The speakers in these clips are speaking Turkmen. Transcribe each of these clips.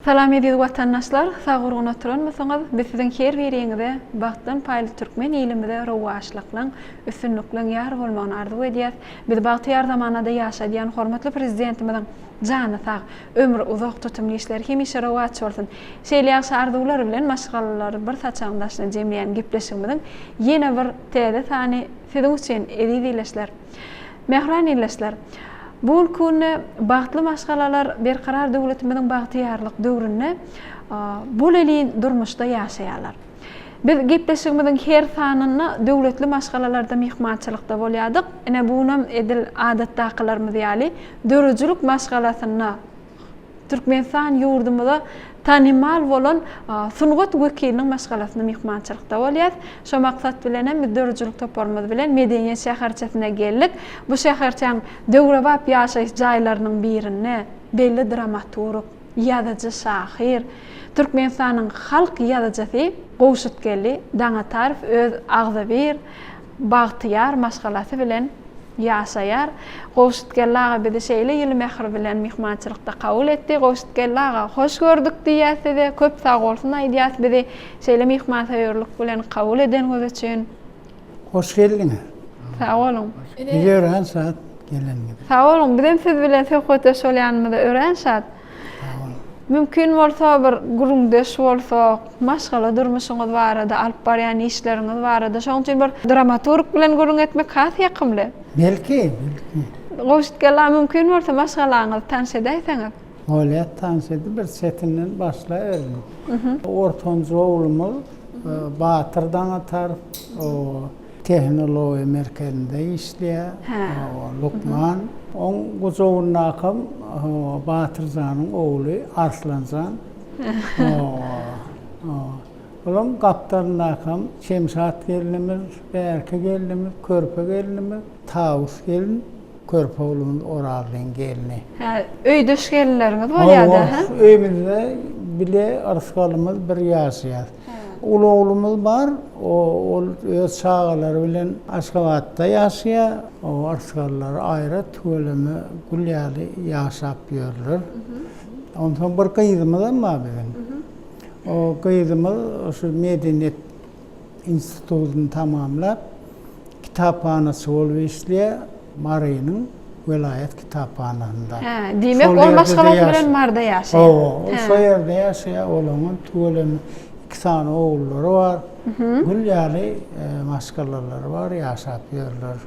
Salam eziz watandaşlar, sag gurgun oturanmysyňyz? Biz siziň her biriňize bagtdan paýly türkmen ilimize rowaçlyklaň, üstünlikleň ýar bolmagyny arzuw edýäs. Bizi bagtyýar zamanada ýaşadýan hormatly Prezidentimiziň jany sag, ömri uzak, tutumly işleri hemişe rowaç bolsun! Şeýle ýagşy arzuwlar bilen maşgalalary bir saçagyň daşyna jemleýän gepleşigimiziň ýene bir täze sany siziň üçin, eziz ildeşler! Mähriban ildeşler! Bu günki günde bagtly maşgalalar Berkarar döwletimiziň bagtyýarlyk döwründe bolelin durmuşda ýaşaýarlar. Biz gepleşigimiziň her sanynda döwletli maşgalalarda myhmançylykda bolýardyk. Ine, bu günem edil adatdakylarymyz ýaly döredijilik maşgalasynda Türkmenistan ýurdumyza tanymal bolan sungat wekiliniň maşgalasynda myhmançylykda bolýas. Şo maksat bilen hem biz döredijilik toparymyz bilen Medeniýet şäherçesine geldik. Bu şäherçäň döwrebap ýaşaýyş jaýlarynyň birinde belli dramaturg, ýazyjy, şahyr, Türkmenistanyň halk ýazyjysy Gowşutgeldi Daňatarow öz agzybir, bagtyýar maşgalasy bilen ýaşaýar. Gowşutgeldi aga bizi şeýle ýyly mähir bilen myhmançylykda kabul etdi. Gowşutgeldi aga, hoş gördük diýýäs size, köp sagbolsun aýdýas bizi şeýle myhmansöýerlik bilen kabul edeniňiz üçin. Hoş geldiňiz. Sag boluň. Biz örän şat geleniňize. Sag boluň. Bizem siz bilen söhbetdeş bolýanymyza örän şat. Mümkin bolsa bir gürrüňdeş bolsak, maşgala durmuşyňyz barada, alyp barýan işleriňiz barada. Şonuň üçin bir dramaturg bilen gürrüň etmek has ýakymly. Belki, belki. Gowşut gelin, mümkin bolsa maşgalaňyzy tanyş edäýseňiz. Bolýar, tanyş edip bir çetinden başlaýaryn. Ortanjy oglumyz Batyr Daňatar, Tehnologiýa merkezinde işleýär, lukman. Oň gujagyndakam Batyrjanyň ogly Arslanjan. Olaň gapdalyndakam Şemşat gelnimiz, Bärki gelnimiz, Körpe gelnimiz, Tawus gelin. Körpe oglumyz Orazlyň gelni. Hä, öýdeş gelinleriňiz bolýa-da, hä? Hawa, öýümizde bile yrsgalymyz bir ýaşaýas. Uly oglumyz bar, ol öz çagalary bilen Aşgabatda ýaşaýar. O yrsgallary aýra, tüweleme gül ýaly ýaşap ýörler. Onsoň bir gyzymyzam bar biziň. O gyzymyz şu medeniýet institutyny tamamlap, Kitaphanaçy bolup işleýär Marynyň welaýat kitaphanasynda. Hä, diýmek ol maşgalasy bilen Maryda ýaşaýar. Hawa, ol şo ýerde ýaşaýar, olaryňam tüweleme iki sany ogullary bar. Gül ýaly maşgalalary bar, ýaşap ýörler.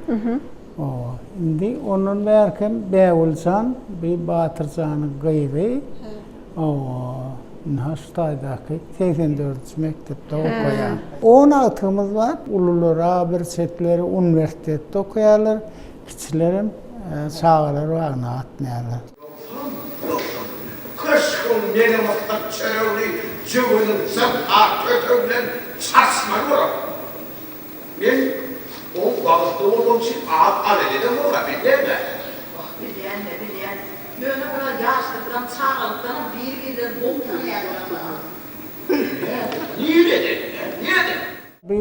Hawa, indi ondan bärkem Bägüljan, bi Batyrjanyň gyzy. Hawa, ynha şu taýdaky 84-nji mekdepde okaýar. On agtygymyz bar. Ulular-a bir çetleri uniwersitetde okaýarlar, kiçilerem çagalar bagyna gatnaýarlar. Ýogsam, ýogsam, köşgüň mele-mytdyk çöregini jöweniň jyrka tötegi bilen çaşmaly bolar. Men oň bagtly bolmagy üçin az alada edem bor-a, bilýäň-ä? Wah, bilýän-le, bilýän. Ýöne bular ýaşlykdan, çagalykdanam bir-birlerini gowy tanaýarlar. Nireden, nireden? Bu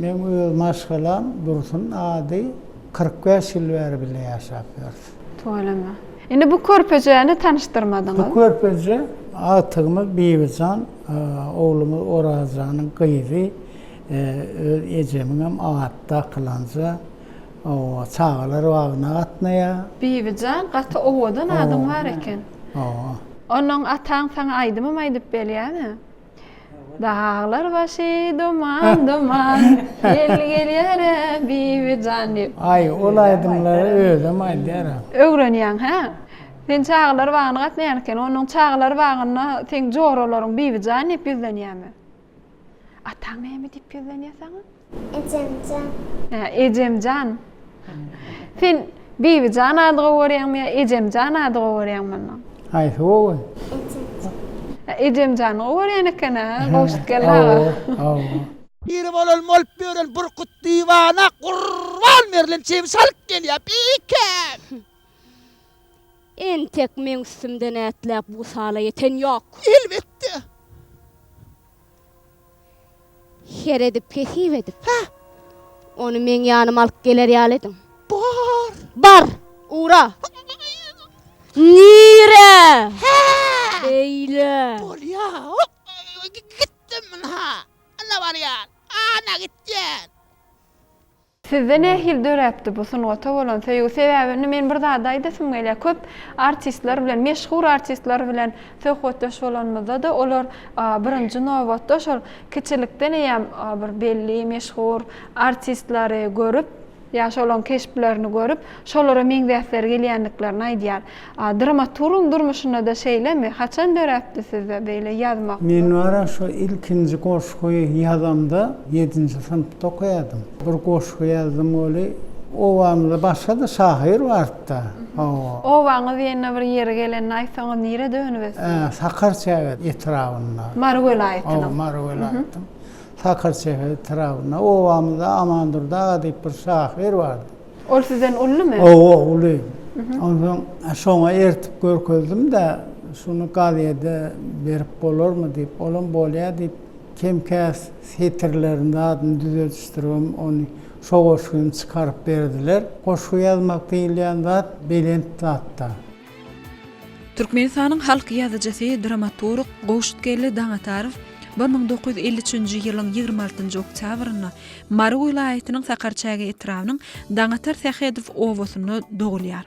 meň öz maşgalam Dursun ady 45 ýyl bäri bile ýaşap ýörüs. Tüweleme. Indi bu körpejäni tanyşdyrmadyňyz. Bu körpeje agtygymyz Bibijan, oglumyz Orazjanyň gyzy, öz ejemiňem ady dakylanja. Hawa, çagalar bagyna gatnaýar. Bibijan gaty owadan adyň bar eken. Hawa. Onnoň ataň saňa aýdymam aýdyp berýärmi? Daglar başy duman duman, ýel gelýär-ä Bibijan diýip. Aý, ol aýdymlary özem aýdýar-a. Öwrenýäň, hä? Sen çagalar bagyna gatnaýan ekeniň, onnoň çagalar bagynda seň joralaryň Bibijan diýip ýüzlenýärmi? Ataň näme diýip ýüzlenýär saňa? Ejemjan. Hä, Ejemjan. Sen Bibijan ady gowy görýäňmi ýa Ejemjan ady gowy görýäňmi onda? Haýsy gowy? Ejemjan. Hä, Ejemjany gowy görýän eken-ä, Gowşutgeldi aga. Hawa, hawa. Biri bolan bolup ýören Burkut diwana gurban berlen çebiş alyp gelýär, bikäm! Entek meň üstümden ätläp wysala ýeten ýok. Elbetde. Her edip hesip edip. Hä? Ony meň ýanyma alyp geler ýaly ediň. Bar. Bar, ugra. Nirä? Hä? Beýle. Bolýa, hop, gitdim ynha. Ana barýan, ana gitýän. Sizde nähili döräpdi bu sungata bolan söýgi? Sebäbi indi men bir zady aýdasym gelýär. Köp artistler bilen, meşhur artistler bilen söhbetdeş bolanymyzda-da olar birinji nobatda şol kiçilikden eýýäm bir belli, meşhur artistleri görüp, ýa şolaň keşplerini görüp, şolara meňzäsleri gelýändiklerini aýdýar. Dramaturgyň durmuşynda-da şeýlemi? Haçan döräpdi sizde beýle ýazmak? Men bar-a şo ilkinji goşgy ýazamda ýedinji synpda okaýardym. Bir goşgy ýazdym weli, obamyzda başga-da şahyr bardy-da. Hawa. Obaňyz diýende bir ýeri gelende aýtsaňyz nirede önüp ösdüňiz? Sakarçäge etrabynda. Mary welaýatynyň. Hawa, Mary welaýatynyň Sakarçäge etrabynda. Obamyzda Amandurdy aga diýip bir şahyr bardy. Ol sizden ulumy? Hawa, uly. Onsoň şoňa ertip görkezdim-de, şuny gazede berip bolarmy diýip, olam bolýar diýip, kem-käs setirlerini zadyny düzedişdiribem ony şo goşgyny çykaryp berdiler. Goşgy ýazmak diýilýän zat belent zat-da. Türkmenistanyň halk ýazyjysy, dramaturg Gowşutgeldi Daňatarow 1953-nji ýylyň 26-njy oktýabrynda Mary welaýatynyň Sakarçäge etrabynyň Daňatar Sähedow obasynda dogulýar.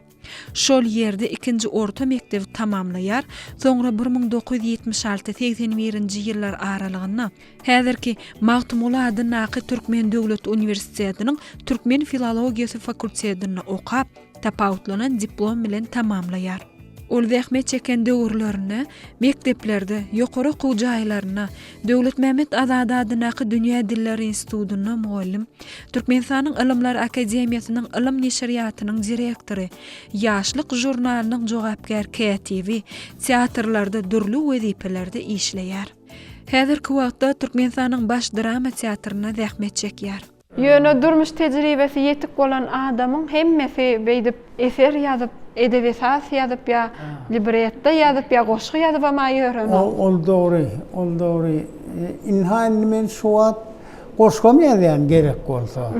Şol ýerde ikinji orta mekdebi tamamlaýar, soňra 1976, 81-nji ýyllar aralygynda häzirki Magtymguly adyndaky Türkmen döwlet uniwersitetiniň türkmen filologiýasy fakultetinde okap, tapawutlanan diplom bilen tamamlaýar. Ol zähmet çeken döwürlerinde mekdeplerde, ýokary okuw jaýlarynda, Döwletmämmet Azady adyndaky Dünýä dilleri institutynda mugallym, Türkmenistanyň Ylymlar akademiýasynyň Ylym neşirýatynyň direktory, Ýaşlyk žurnalynyň jogapkär kätibi, teatrlarda dürli wezipelerde işleýär. Häzirki wagtda Türkmenistanyň Baş drama teatrynda zähmet çekýär. Ýöne durmuş tejribesi ýetik bolan adamyň hemmesi beýdip eser ýazyp, edebi esas ýazyp ýa libretto ýazyp ýa goşgy ýazybam-a ýörenok. Ol dogry, ol dogry. Ynha indi men şu wagt goşgam ýazýan gerek bolsa.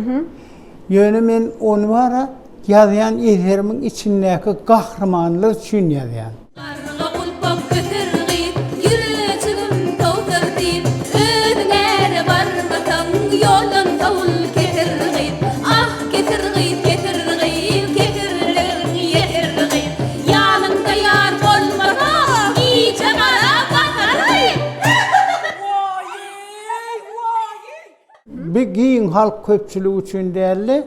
Ýöne men ony bara ýazýan eserimiň içindäki gahrymanlar üçin ýazýan. Garga gulpak öter gyz, ýürejigim towsar diýip, Özüň äre barmasaň, ýoldan sowul keser gyz. Ah, kesir gyz, kesir gyz, kesirligiň ýeter gyz. Ýanyňda ýar bolmasa, gije gara batar gyz. Bu giň halk köpçüligi üçin däl-de,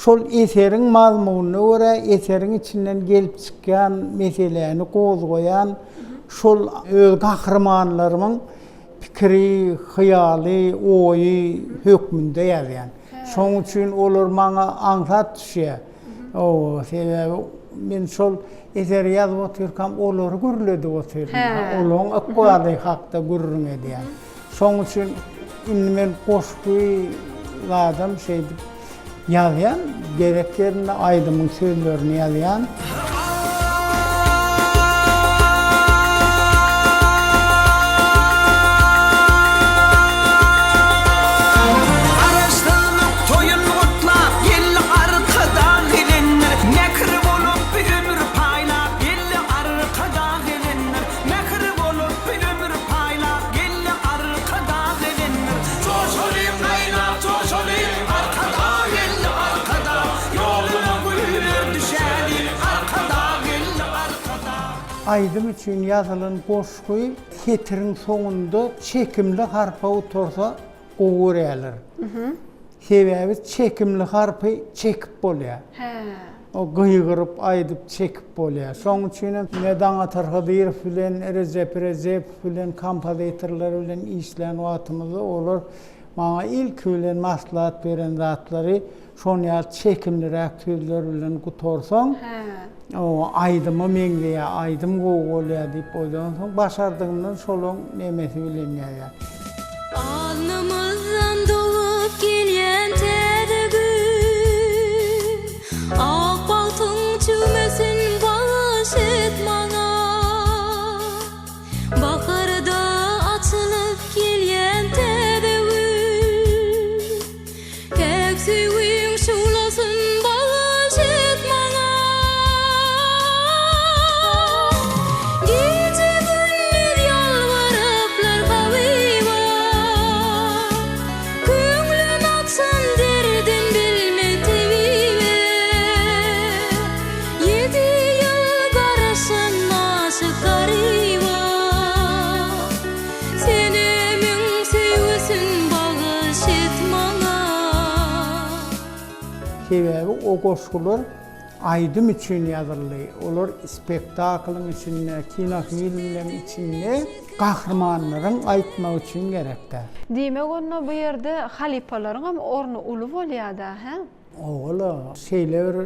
şol eseriň mazmunyna görä, eseriň içinden gelip çykýan meseläni gozgaýan şol öz gahrymanlarymyň pikiri, hyýaly, oýy hökmünde ýazýan. Şonuň üçin olar maňa aňsat düşýär. Hawa, sebäbi men şol eseri ýazyp otyrkam olary gürledip otyryn. Olaryň ykbaly hakda gürrüň edýän. Şoň üçin indi men goşgy zadam şeýdip ýazýan, gerek ýerinde aýdymyň sözlerini ýazýan. Garaşsyzlyk toýun gutlap geldi Arkadag gelendir Mähir bolup ömür paýlap geldi Arkadag gelendir Mähir bolup ömür paýlap geldi Arkadag gelendir. Joşalyň gaýnap joşalyň Arkadag geldi Arkadag Ýoluna güller düşäli Arkadag geldi Arkadag. Aýdym üçin ýazylan goşgy setiriň soňunda çekimli harpa gutarsa gowy görýärler. Sebäbi çekimli harpy çekip bolýar. O gygyryp aýdyp çekip bolýar. Şonuň üçin hem ine Daňatar Hydyrow bilen, Rejep Rejepow bilen kompozitorlar bilen işlän wagtymyzda olar maňa ilki bilen maslahat beren zatlary şon ýaly çekimliräk sözler bilen gutarsaň, aýdyma meňzeýär, aýdym gowy bolýar diýip oýlansoň, başardygymdan şolaň nemesi bilen ýazýan. Alnymyzdan dolup gelýän täze gün, Ak bagtyň çüwmesin bagyş et maňa. Baharda açylyp gelýän täze gül, Päk söýgiň şuglasyn bagyş et maňa. Gije-gündiz. Sebäbi o goşgular aýdym üçin ýazyldy. Olar spektaklyň içinde, kinofilmleň içinde gahrymanlaryň aýtmagy üçin gerekdä. Diýmek onda bu ýerde halypalaryňam orny uly bolýada, hä? Owal-a şeýle bir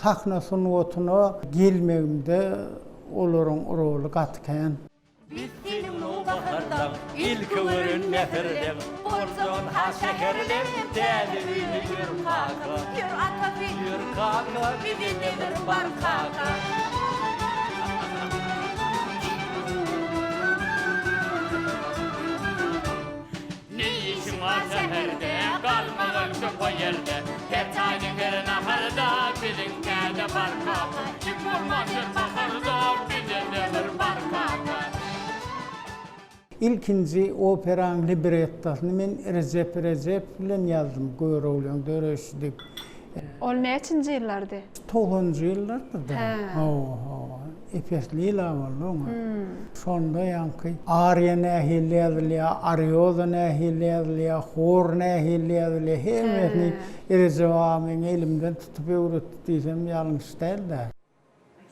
sahna sungatyna gelmegimde olaryň roly gaty kän. Biz seniň nowbahardaň, ilki gören mähirleň, Boljagyň ha şäherleň, täze öýde ýör kaka. Ýör atasy, ýör kaka, bize nebir bar kaka. Ne işiň bar şäherde, galmagal köp o ýerde, Her çaýda, her naharda, biziňkä-de bar kaka. Iň bolman her baharda, bize-de bir bar kaka. Ilkinji operaň librettosyny men Rejep Rejepow bilen ýazdym, Göroglyň döreýşi diýip. Ol näçinji ýyllardy? Togsanynjy ýyllardyr-da. Hawa, hawa. Ep-esli ýyl-a boldy oňa. Şonda ýaňky ariýa nähili ýazylýar, arioza nähili ýazylýar, hor nähili ýazylýar, hemmesini Rejep aga meň elimden tutup öwretdi diýsem ýalňyş däl-dä.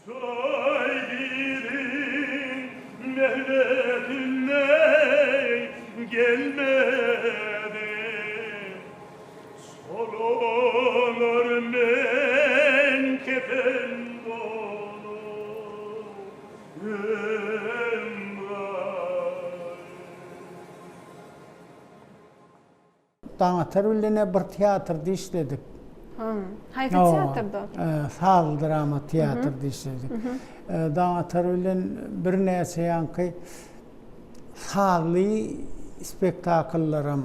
Üç aý diliň möhletinde gelmedi. Solalar men kepen donu hemraý. Daňatar bilen-ä bir teatrda işledik. Hum. Haýsy teatrda? Sazly drama teatrda işledik. Daňatar bilen birnäçe ýaňky sazly spektakllaram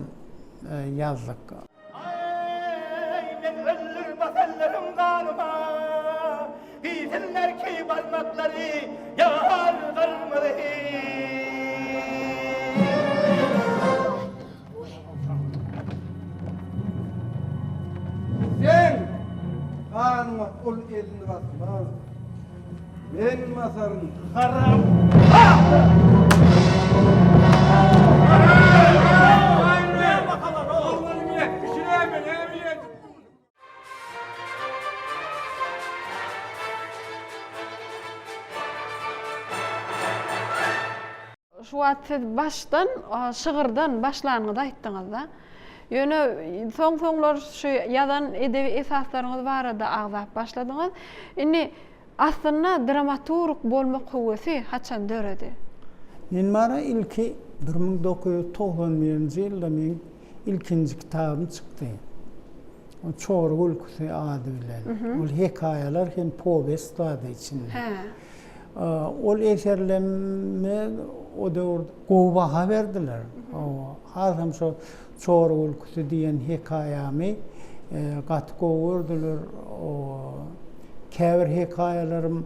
ýazdyk. Aý, men öldür basanlaryň ganyma, Diýsinler ki barmaklary ýar gyrmyzy. Seň ganyňa ol elini basmaz. Men basaryn haram. Şu wagt siz başdan şygyrdan başlanyňyzy aýtdyňyzda. Ýöne soň-soňlar şu ýazan edebi esaslaryňyz barada agzap başladyňyz. Indi aslynda dramaturg bolmak höwesi haçan döredi? Men bara ilki 1991-nji ýylda meň ilkinji kitabym çykdy. O Çory gülküsi ady bilen. Ol hekaýalar hem powest bardy içinde. Ol eserlerime o döwür gowy baha berdiler. Hasam şo Çory gülküsi diýen hekaýamy gaty gowy gördüler. Käbir hekaýalarym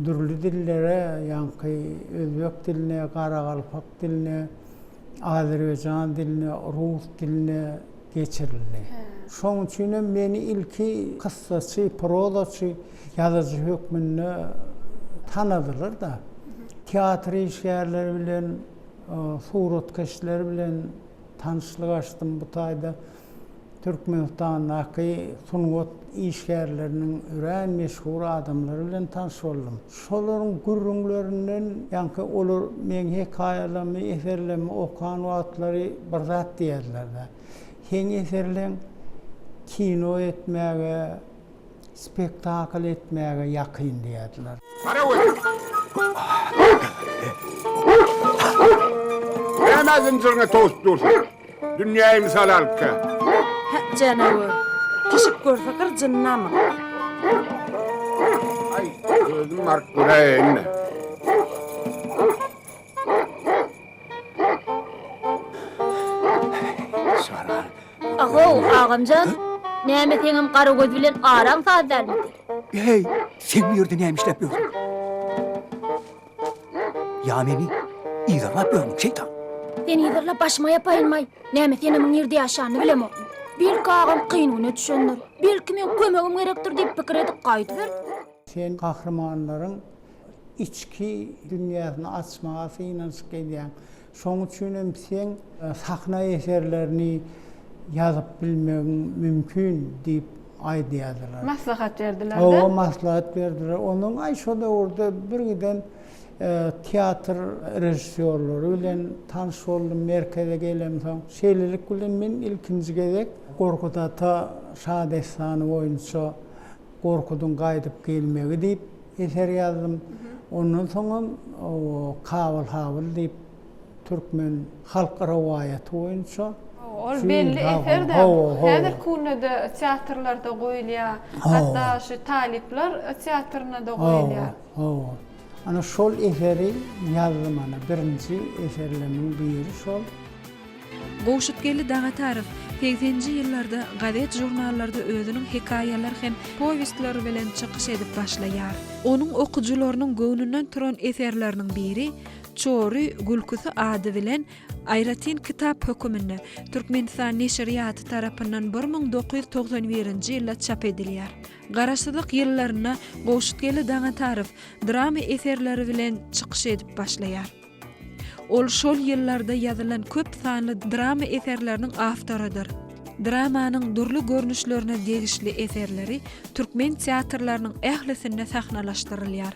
dürli dillere, ýaňky özbek diline, garagalpak diline, azerbaýjan diline, rus diline geçirildi. Şonuň üçin hem meni ilki kyssaçy, prozaçy ýazyjy hökmünde tanadylar-da. Teatr işgärleri bilen, suratkeşler bilen tanyşlyk açdym bu taýda. Türkmenistandaky sungat işgärleriniň örän meşhur adamlary bilen tanyş boldum. Şolaryň gürrüňlerinden, ýaňky olar meň hekaýalarymy, eserlerimi okan wagtlary bir zat diýerdiler-de, Seň eserleň kino etmäge, spektakl etmäge ýakyn diýerdiler. Garagöz! Nämä zynjyryňa towsup dursuň? Dünýäýi mysal alypka. Hä, janawer, pişik görse gyrjynnamy? Aý, özüm baryp göräýeýin-dä. Ahow, agamjan, näme seňem Garagöz bilen araň saz dälmidi? Heý, sen bu ýerde näme işläp ýörsüň? Ýa meni yzarlap ýörmüň, şeýtan? Seni yzarlap başyma ýapaýynmaý. Näme senem nirde ýaşanyny bilemokmy? Belki agam kyn güne düşendir. Belki meň kömegim gerekdir diýip pikir edip gaýdyber. Sen gahrymanlaryň içki dünýäsini açmaga synanyşyk edýäň. Şoň üçin hem seň sahna eserlerini ýazyp bilmegiň mümkin diýip. aýdýardylar. Maslahat berdiler-de? Hawa, maslahat berdiler. Ondan aý şo döwürde birgiden teatr režissýorlary bilen tanyş boldum merkeze gelemsoň. Şeýlelik bilen men ilkinji gezek Gorkut ata şadessany boýunça Gorkudyň gaýdyp gelmegi diýip eser ýazdym. Ondan soňam Kabyl-Habyl diýip türkmen halk rowaýaty boýunça. Ol belli eser-dä. Häzirki günde-de teatrlarda goýulýar. Hatda şu talyplar teatrynda-da goýulýar. Hawa. Ana şol eseri ýazdym ana birinji eserlerimiň biri şol. Gowşutgeldi Dagatarow segseninji ýyllarda gazet-žurnallarda özüniň hekaýalary hem powestleri bilen çykyş edip başlaýar. Onuň okyjylarynyň göwnünden turan eserleriniň biri Çory gülküsi ady bilen aýratyn kitap höküminde Türkmenistan neşirýaty tarapyndan 1991-nji ýylda çap edilýär. Garaşsyzlyk ýyllarynda Gowşutgeldi Daňatarow drama eserleri bilen çykyş edip başlaýar. Ol şol ýyllarda ýazylan köp sanly drama eserleriniň awtorydyr. Dramanyň dürli görnüşlerine degişli eserleri türkmen teatrlarynyň ählisinde sahnalaşdyrylýar.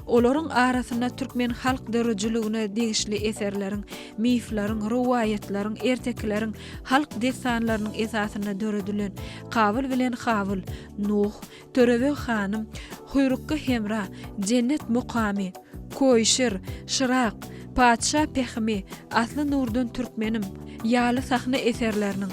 Olaryň arasynda türkmen halk döredijiligine degişli eserleriň, mifleriň, rowaýatlaryň, ertekileriň, halk dessanlarynyň esasynda döredilen Kabyl bilen Habyl, Nuh, Törebeg hanym, Huýrukga Hemra, Jennet mukamy, Koýşir, Şyrak, Patyşa pähimi, Asly nurdan türkmenim ýaly sahna eserleriniň,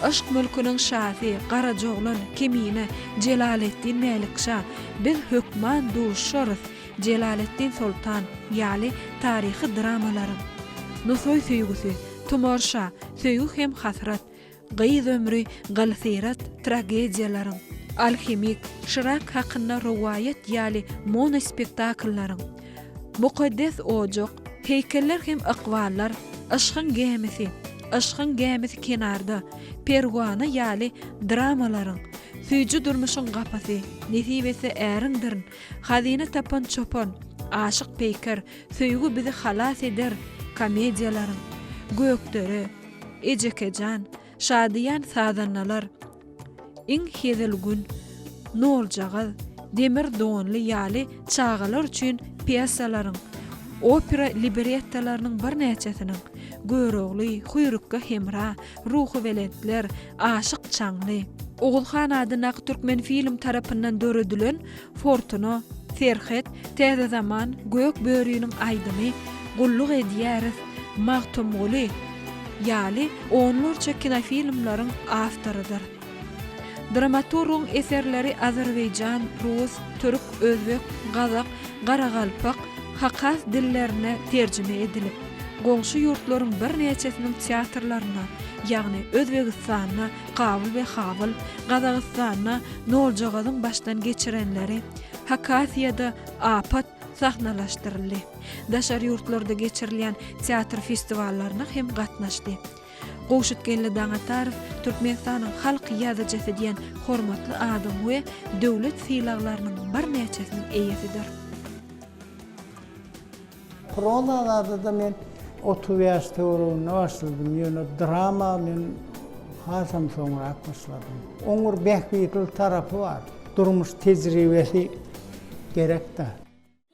Yşk mülküniň şasy, Garajaoglan, Kemine, Jelaleddin Mälikşa, Biz hökman duşuşarys, Jelaleddin Soltan ýaly taryhy dramalaryň, Nusaý söýgüsi, Tumar şa, Söýgi hem hasrat, Gyz ömri, Gylsyrat tragediýalaryň, Alhimik, Şyrak hakynda rowaýat ýaly monospektakllaryň, Mukaddes ojak, Heýkeller hem ykballar, Yşgyň gämisi, Yşgyň gämisi kenarda, Perwana ýaly dramalaryň, Süýji durmuşyň gapysy, Nesip etse äriňdirin, Hazyna tapan çopan, Aşyk peýker, Söýgi bizi halas eder komediýalaryň, Gökdere, Ejekejan, Şadyýan sazandalar, Iň hezil gün, Noljagaz, Demir donly ýaly çagalar üçin pýesalaryň, opera librettalarynyň birnäçesiniň, Görogly, Hüýrükge Hemra, Ruhubelentler, Aşyk Çaňly, Oguzhan adyndaky Türkmenfilm tarapyndan döredilen Fortuna, Serhet, Täze zaman, Gök böriniň aýdymy, Gulluk edýäris, Magtymguly ýaly onlarça kinofilmleriň awtorydyr. Dramaturgyň eserleri azerbaýjan, rus, türk, özbek, gazak, garagalpak, hakas dillerine terjime edilip, goňşy ýurtlaryň birnäçesiniň teatrlarynda, ýagny Özbegistanda Kabyl we Habyl, Gazagystanda Noljagazyň başdan geçirenleri, Hakasiýada Apat sahnalaşdyryldy. Daşary ýurtlarda geçirilýän teatr festiwallaryna hem gatnaşdy. Gowşutgeldi Daňatarow Türkmenistanyň halk ýazyjysy diýen hormatly adyň we döwlet sylaglarynyň birnäçesiniň eýesidir. Prozada-da men 35 töwereginde başladym, ýöne drama men hasam soňrak başladym. Oň bir bähbitli tarapy bar, durmuş tejribesi gerek-dä.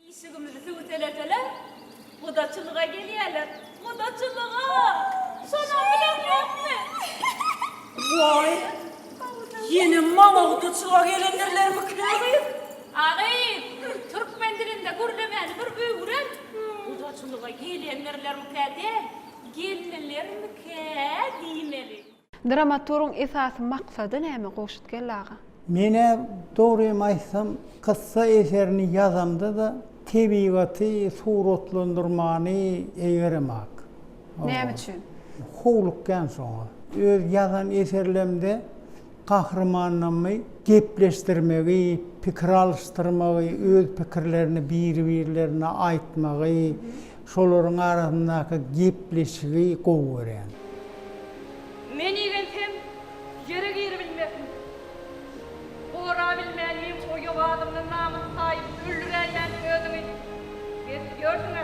Işigimizi sübseleseler, gudaçylyga gelýärler. Gudaçylyga! Şonam bileňokmy? Waý, ýene maňa gudaçylyga gelendirlermikä gyz? A gyz, türkmen dilinde gürlemäni bir öwren. Gudaçylyga gelendirlermikä däl, geldilermikä diýmeli. Dramaturgyň esasy maksady näme Gowşutgeldi aga? Men-ä dogrymy aýtsam, kyssa eserini ýazamda-da tebigaty suratlandyrmany eýeremak. Näme üçin? Howlukýan şoňa. Öz ýazan eserlemde gahrymanlarymy gepleşdirmegi, pikir alyşdyrmagy, öz pikirlerini biri-birlerine aýtmagy, şolaryň arasyndaky gepleşigi gowy görýän. Men igensem, ýere giribilmesin. Gorabilmän meň oýa-bazymdan namys saýyp öldüräýmän özüňi gezip ýörsüň-ä.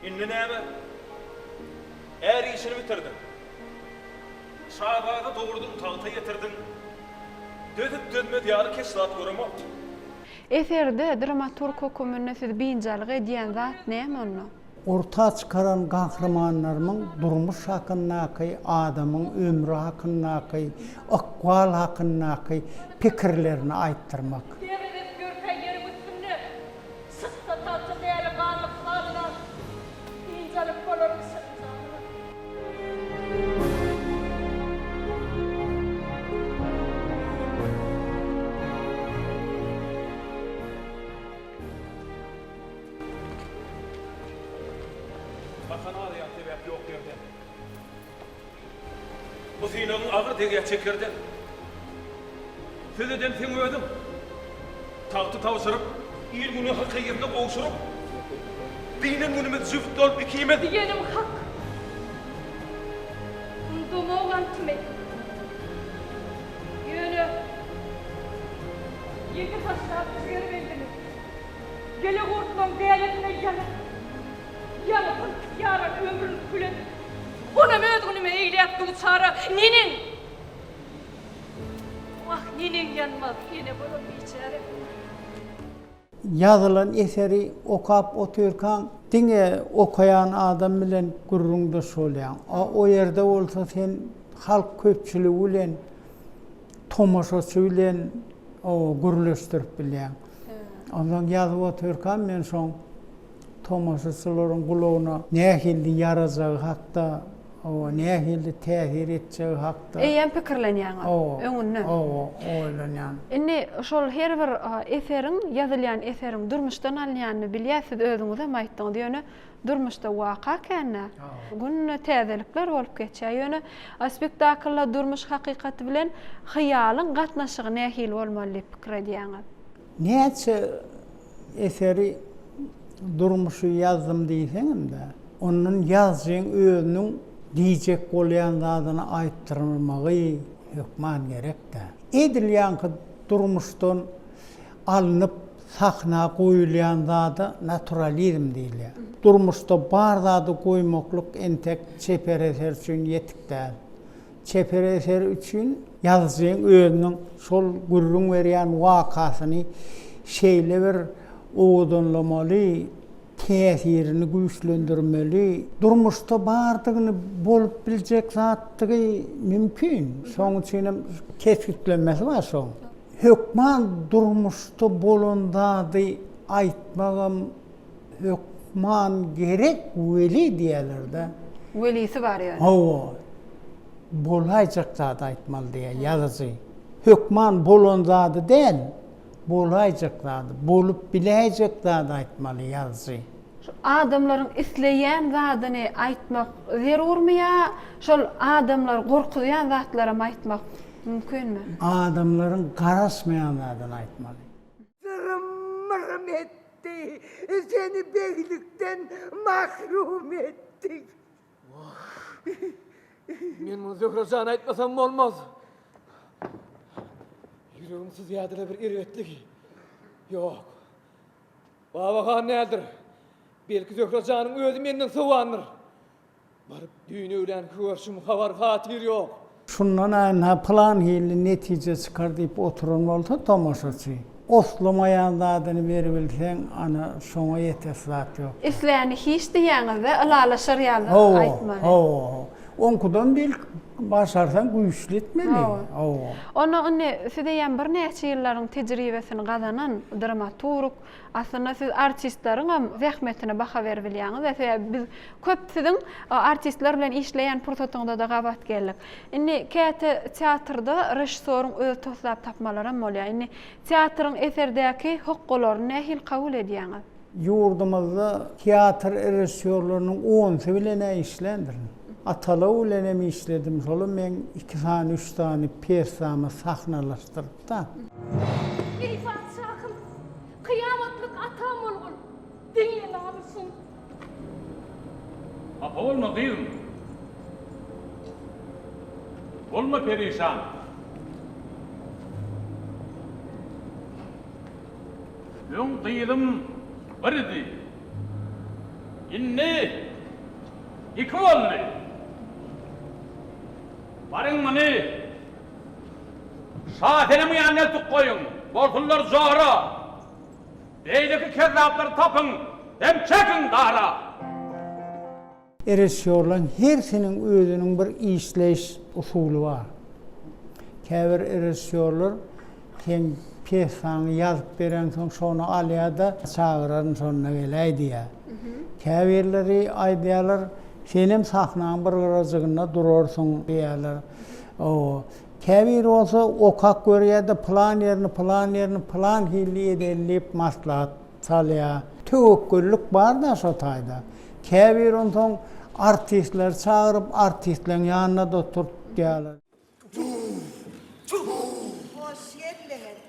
Indi näme? Är işini bitirdiň. Şazada dogurdyň, tagta ýetirdiň. Dözüp-dözmez ýaly keç zat göremok. Eserde dramaturg höküminde sizi biynjalyk edýän zat näme onda? Orta çykaran gahrymanlarymyň durmuş hakyndaky, adamyň ömri hakyndaky, ykbal hakyndaky pikirlerini aýtdyrmak. Demizip ýörkä ýeriň üstünde, Çyksa tagta däli ganly halyna, Ynjalyp bolar kişiniň janyna. Bakan agyrýan sebäp ýok ýerden. Bu synagyň agyr degýär çekerden. Söz eden seň özüň. Tagty tabşyryp, il-güni hak eýesine gowşuryp, dynan günümiz jübüt bolup ikimiz. Diýenim hak. Unudamok antymy. Ýöne ýeke taşlap jiger bendimi. Gelegurtlaň dälesine ýanyp, Ýaňy pyntyk ýaran ömrün kül edip. Onam öz günüme eýläp duçara, Neneň? Wah, neneň ýanmaz ene bolan biçäre. Ýazylan eseri okap otyrkaň diňe okaýan adam bilen gürrüňdeş bolýaň. A o ýerde bolsa sen halk köpçüligi bilen, tomaşaçy bilen gürleşdirip bilýäň. Onsoň ýazyp otyrkam men şoň tomaşaçylaryň gulagyna nähili ýarajagy hakda, hawa, nähili täsir etjegi hakda. Eýýäm pikirlenýäňiz öňünden. Hawa, oýlanýan. Indi şol her bir eseriň, ýazylýan eseriň durmuşdan alynýanyny bilýäs, siz özüňizem aýtdyňyz, ýöne durmuşda waka kän-dä. Günde täzelikler bolup geçýär. Ýöne spektaklda durmuş hakykaty bilen hyýalyň gatnaşygy nähili bolmaly diýip pikir edýäňiz? Näçe eseri durmuşy ýazdym diýseňem-de, ondan ýazyjyň özüniň diýjek bolýan zadyny aýtdyrmagy hökman gerek-dä. Edil ýaňky durmuşdan alnyp sahna goýulýan zada naturalizm diýilýär. Durmuşda bar zady goýmaklyk entek çeper eser üçin ýetik däl. Çeper eser üçin ýazyjyň özüniň şol gürrüň berýän wakasyny şeýle bir owadanlamaly, täsirini güýçlendirmeli. Durmuşda bardygyny, bolup biljek zatdygy mümkin. Şonuň üçinem kesgitlenmesi bar şoň. Hökman durmuşda bolan zady aýtmagam hökman gerek weli diýýärler-dä. Welisi bar ýöne. Hawa. Bolaýjak zady aýtmaly diýýär ýazyjy. Hökman bolan zady däl, bolaýjak zady, bolup biläýjek zady aýtmaly ýazyjy. Şu adamlaryň isleýän zadyny aýtmak zerurmy ýa şol adamlary gorkuzýan zatlaram aýtmak mümkinmi? Adamlaryň garaşmaýan zadyny aýtmaly. Zyrym-myrym etdi, seni beglikden mahrum etdi. Wah, men muny Zöhre jana aýtmasam bolmaz. Ýüregim syzýardy-la bir erbetlik. Ýok, Babahan däldir. Belki Zöhre janyň özi menden sowandyr. Baryp düýn öýlänki görşüm habar-hatyr ýok. Şundan ynha pylan hili netije çykar diýip oturan bolsa tomaşaçy, oslamaýan zadyny beribilseň, ana, şoňa ýetesi zat ýok. Isläni hiç diýýäňiz-de, ylalaşar ýaly Hawa, aýtmaly. hawa, hawa. Oňkudan belki başarsaň güýçli etmeli. Hawa. Hawa. Onda indi siz eýýäm birnäçe ýyllaryň tejribesini gazanan dramaturg, Aslynda siz artistleriňem zähmetine baha beribilýäňiz-ä, sebäbi biz köp siziň artistler bilen işleýän pursatyňyzda-da gabat geldik. Indi käte teatrda režissýoryň öz toslap tapmalaram bolýar. Indi teatryň eserdäki hokgalaryny nähili kabul edýäňiz? Ýurdumyzda teatr režissýorlarynyň onsy bilen-ä işländirin. Atalow bilenem işledim, şolam meň iki sany, üç sany pýesamy sahnalaşdyrypda. Eý, patyşahym! Kyýamatlyk atam bolgul, diňle namysym. Hapa bolma gyzym. Bolma perişan. Öň gyzym bir idi. Indi iki boldy. Baryň muny Şasenemiň ýanyna eltip goýuň, bolsunlar jora. Beýleki kezzaplary tapyň hem çekiň dara. Režissýorlaryň hersiniň özüniň bir işleýiş usuly bar. Käbir režissýorlar seň pýesaňy ýazyp bereňsoň şony alýar-da, çagyraryn şonda geläý diýýär. Käbirleri aýdýarlar, senem sahnaň bir gyrajygynda durarsyň diýýärler. Hawa. Käbiri bolsa okap görýär-de, pylan ýerini, pylan ýerini pylan hili edeli diýip maslahat salýar. Töwekgellik bar-da şo taýda. Käbiri onsoň artistleri çagyryp, artistleriň ýanynda-da oturtýarlar. Hoş geldiňiz.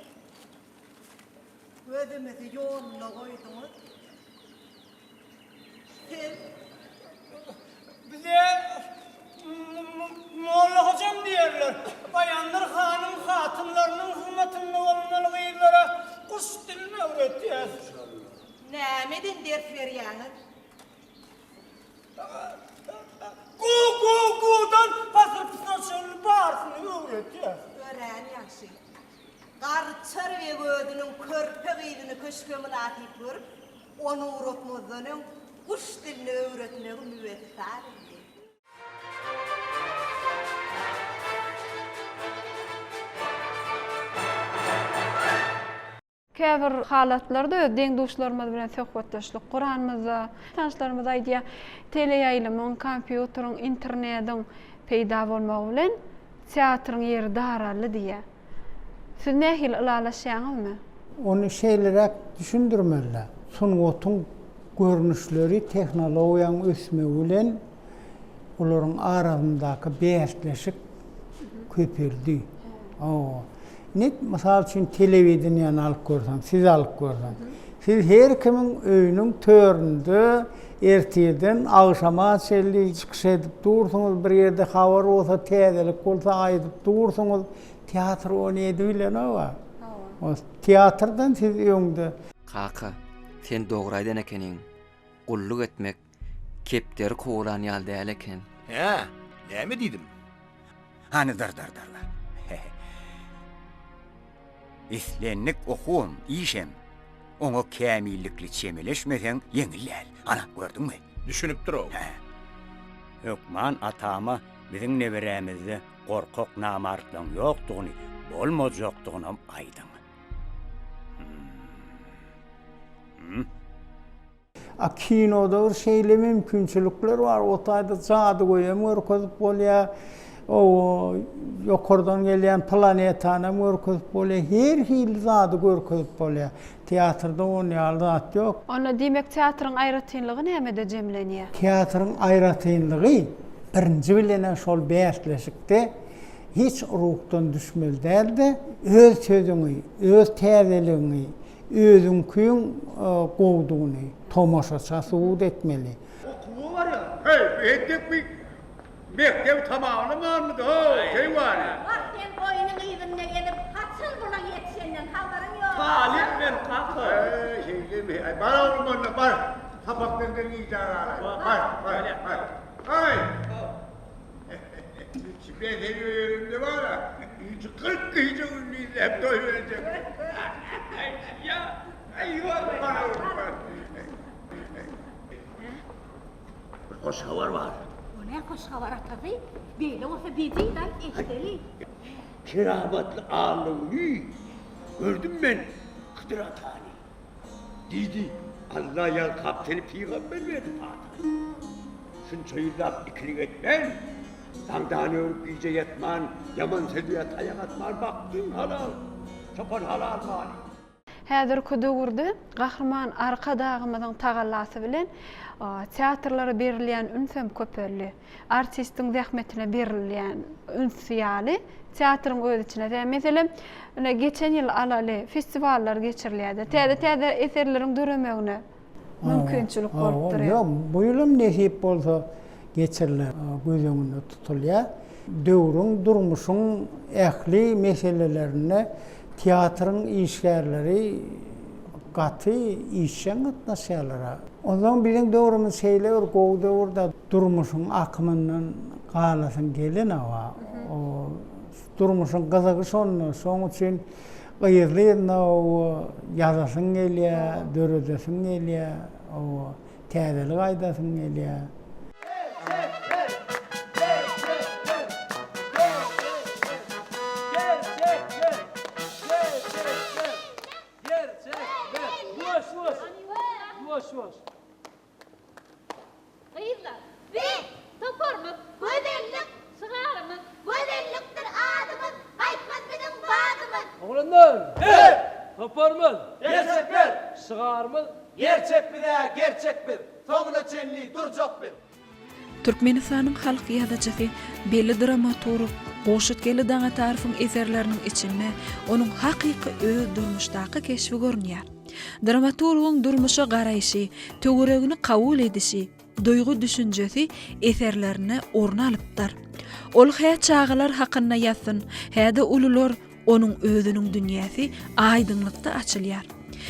Gözümizi ýoluna goýduňyz. Siz? Bize Molla hojam diýerler. Baýandyr hanyň hatynlarynyň hyzmatynda bolmaly gyzlara guş dilini öwretýäs. Nämeden ders berýäňiz? Gu-gu-gudan pasyr-pysyra çenli barysyny öwretýäs. Örän ýagşy. Garçar beg özüniň körpe gyzyny köşge mynasyp görüp, ony ugratmazdan öň guş dilini öwretmegi müwessa bildi. Käbir halatlarda öz deň-duşlarymyz bilen söhbetdeşlik guranymyzda, tanyşlarymyz aýdýar, teleýaýlymyň, kompýuteriň, internediň peýda bolmagy bilen teatryň ýeri daraldy diýýär. Siz nähili ylalaşýaňyzmy? Ony şeýleräk düşündirmeli, sungatyň görnüşleri tehnologiýanyň ösmegi bilen olaryň arasyndaky bäsleşik köpeldi. Hawa. Indi, mysal üçin, telewideniýäni alyp görseň, sizi alyp görseň, siz her kimiň öýüniň töründe ertirden agşama çenli çykyş edip dursuňyz, bir ýerde habar bolsa, täzelik bolsa aýdyp dursuňyz. Teatr ony edibilenok-a. Hawa. Teatrdan siz öňde. Kaka, sen dogry aýdan ekeniň. Gulluk etmek kepderi kowalan ýaly däl eken. Hä, näme diýdim? Hany dyr-dyr-dyr. Islendik okuwam, işem oňa kämillikli çemeleşmeseň ýeňil däl. Ana, gördüňmi? Düşünipdir-ow. Hä. Hökman atama biziň neberämizde gorkak namartlaryň ýokdugyny, bolmajakdygynam aýdyň. Hüm. A kinoda bir şeýle mümkinçilikler bar, o taýda jadygöýem görkezip bolýar, o ýokardan gelýän planetanam görkezip bolýar, her hili zady görkezip bolýar. Teatrda on ýaly zat ýok. Onda diýmek teatryň aýratynlygy nämede jemlenýär? Teatryň aýratynlygy birinji bilen-ä şol bäsleşikde hiç ruhdan düşmeli däl-de, öz sözüňi, öz täzeligiňi, Özüňkiň gowudygyny tomaşaça subut etmeli. Okuwa barýar. Heý, bu entek bir mekdebi tamamlamanmydy-how, keýwany? Wah, sen goýnuň yzynda gezip, haçan bulaň ýetişenden habaryň ýok. Talyp men, kaka. Heý, şeýlemi? Aý, bar oglum onda, bar. Sapakdan gel gijä galaý. Bar, bar, bar. Aý! Men seni öýerimde bar-a, 40 gije-gündizläp toý berjek. Bir hoş habar bar. O ne hoş habar atasy? Beýle bolsa bejit aýt, eşideli. Keramatly Alla güni gördüm men Hydyr atany. Diýdi, Alla ýalkap seni pygamber berdi pata. Şunça ýyllap ikilik etmän, daňdan örüp gije ýatman, ýaman söze taýak atman bakdyň halal, çopan halal maly. Häzirki döwürde Gahryman Arkadagymyzyň tagallasy bilen teatrlara berilýän ünsem köpeldi. Artistiň zähmetine berilýän üns ýaly teatryň öz içine. Meselem, ine geçen ýyl alaly festiwallar geçirilýärdi. Täze-täze eserleriň döremegine mümkinçilik bolup durýar. Ýok, bu ýylam nesip bolsa geçiriler göz öňünde tutulýar. Döwrüň, durmuşyň ähli meselelerinde teatryň işgärleri. gaty işjeň gatnaşýarlar. Onsoň biziň döwrümiz şeýle bir gowy döwür-de, durmuşyň akymyndan galasyň gelenok-a. O durmuşyň gyzygy şonda. Şoň üçin yzly-yzyna ýazasyň gelýär, döredesiň gelýär. Täzelik aýdasyň gelýär. Gyzlar, biz toparymyz gözellik, şygarymyz gözellikdir adymyz, gaýtmaz biziň badymyz. Oglanlar! Biz! Toparymyz! Gerçekler! Şygarymyz! Gerçek biz-ä gerçek biz, soňuna çenli durjak biz! Türkmenistanyň halk ýazyjysy, belli dramaturg Gowşutgeldi Daňatarowyň eserleriniň içinde onuň hakyky öz durmuşdaky keşbi görünýär. Dramaturgyň durmuşa garaýşy, töweregini kabul edişi, duýgy-düşünjesi eserlerinde orun alypdyr. Ol hä çagalar hakynda ýazsyn, hä-de ulular, onuň özüniň dünýäsi aýdyňlykda açylýar.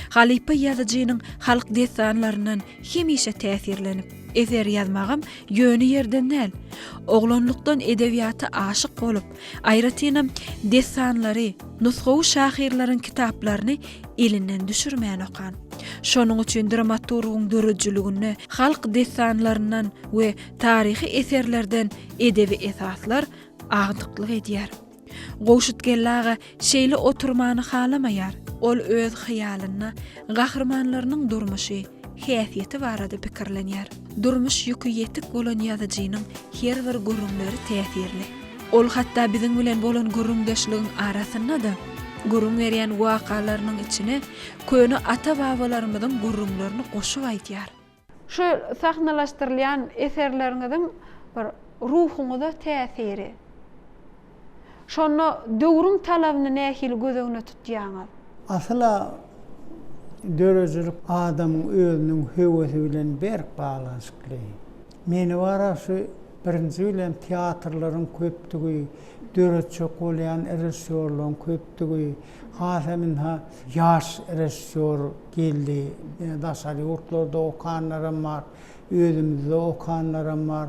Halypa ýazyjynyň halk dessanlaryndan hemişe täsirlenip, eser ýazmagam ýöne ýerden däl. Oglanlykdan edebiýata aşyk bolup, aýratynam dessanlary, nusgawy şahyrlaryň kitaplaryny elinden düşürmän okan. Şonuň üçin dramaturgyň döredijiliginde halk dessanlaryndan we taryhy eserlerden edebi esaslar agdyklyk edýär. Gowşutgeldi aga şeýle oturmany halamaýar. Ol öz hyýalynda gahrymanlarynyň durmuşy, häsiýeti barada pikirlenýär. Durmuş ýüki ýetik bolan ýazyjynyň her bir gürrüňleri täsirli. Ol hatda biziň bilen bolan gürrüňdeşligiň arasynda-da, gürrüň berýän wakalarynyň içine köne ata-babalarymyzyň gürrüňlerini goşup aýdýar. Şu sahnalaşdyrylýan eserleriňiziň bir ruhuňyza täsiri. Şonda döwrüň talabyny nähili göz öňüne tutýaňyz? Asyl-a döredijilik adamyň özüniň höwesi bilen berk baglanyşykly. Meni bar-a şu birinji bilen teatrlaryň köpdügi, döretjek bolýan režissýorlaryň köpdügi, hasam ynha ýaş režissýor geldi. Daşary ýurtlarda okanlaram bar, özümizde okanlaram bar.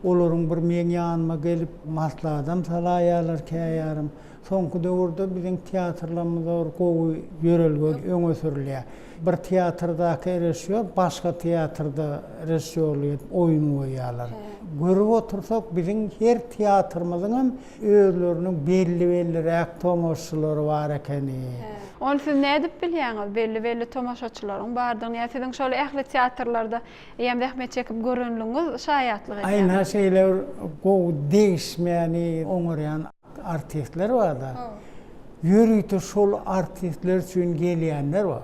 Olaryň bir meň ýanyma gelip maslahatam salaýýarlar käýarym. Soňky döwürde biziň teatrlarymyzda bir gowy ýörelge öňe sürülýär. Bir teatrdaky režissýor başga teatrda režissýorlyk edip oýun goýýarlar. Görüp otursak biziň her teatrymyzyňam özleriniň belli-belliräk tomaşçylary bar ekeni. Ony siz nädip bilýäňiz, belli-belli tomaşaçylaryň bardygyny ýa siziň şol ähli teatrlarda eýýäm zähmet çekip görenligiňiz şaýatlyk edýärmi? Ynha şeýle bir gowy degişmäni oňarýan artistler bar-da. Ýörite şol artistler üçin gelýänler bar.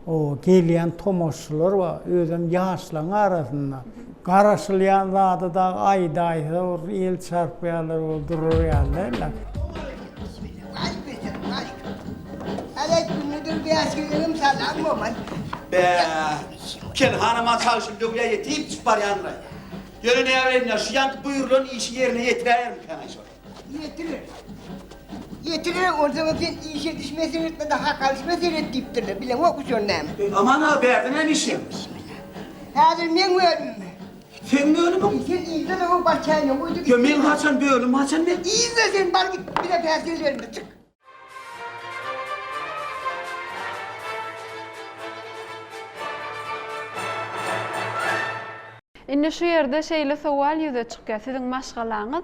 O gelýän tomaşçylar bar, özem ýaşlaryň arasynda. Garaşylýan zady dagy aýdaýsa bir el çarpýarlar, bir durar ýaly däl-de. Bä, Kelhanam-a çalşyp döwýä ýetip barýandyr-aý. Ýöne näbileýin-dä, şu ýanky buýrulan işi ýerine ýetiräýermikäň-aý şol? Ýetirer. Ýetirer, onsoňam sen iş edişime seretme-de, hak alyşyma seret diýipdirler. Bileňokmy şony näme? Aman aga, bärde näme işiň? Häzir meň bölümim. Seň bölümiň? Sen yzda-da o bar çäýnegi goýda git. Ýa meň haçan bölüm, haçan men? Yzda sen bar git, bize päsgel berme, çyk. Indi şu ýerde şeýle sowal ýüze çykýar, siziň maşgalaňyz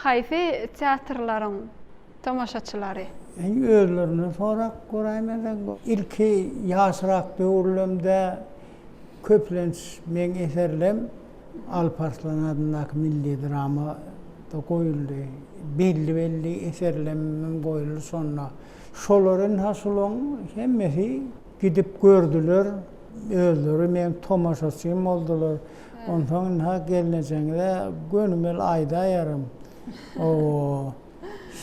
haýsy teatrlaryň tomaşaçylary? Iň özlerinden sorap göräýmeseň. Ilki ýaşrak döwürlemde köplenç meň eserlem Alparslan adyndaky milli dramada goýuldy. Belli-belli eserlemem goýuldy şonda. Şolar ynha şulaň hemmesi gidip gördüler. Özleri meň tomaşaçym boldular. Onsoň ynha gelnejeňize gönümel aýdaýaryn. Owo,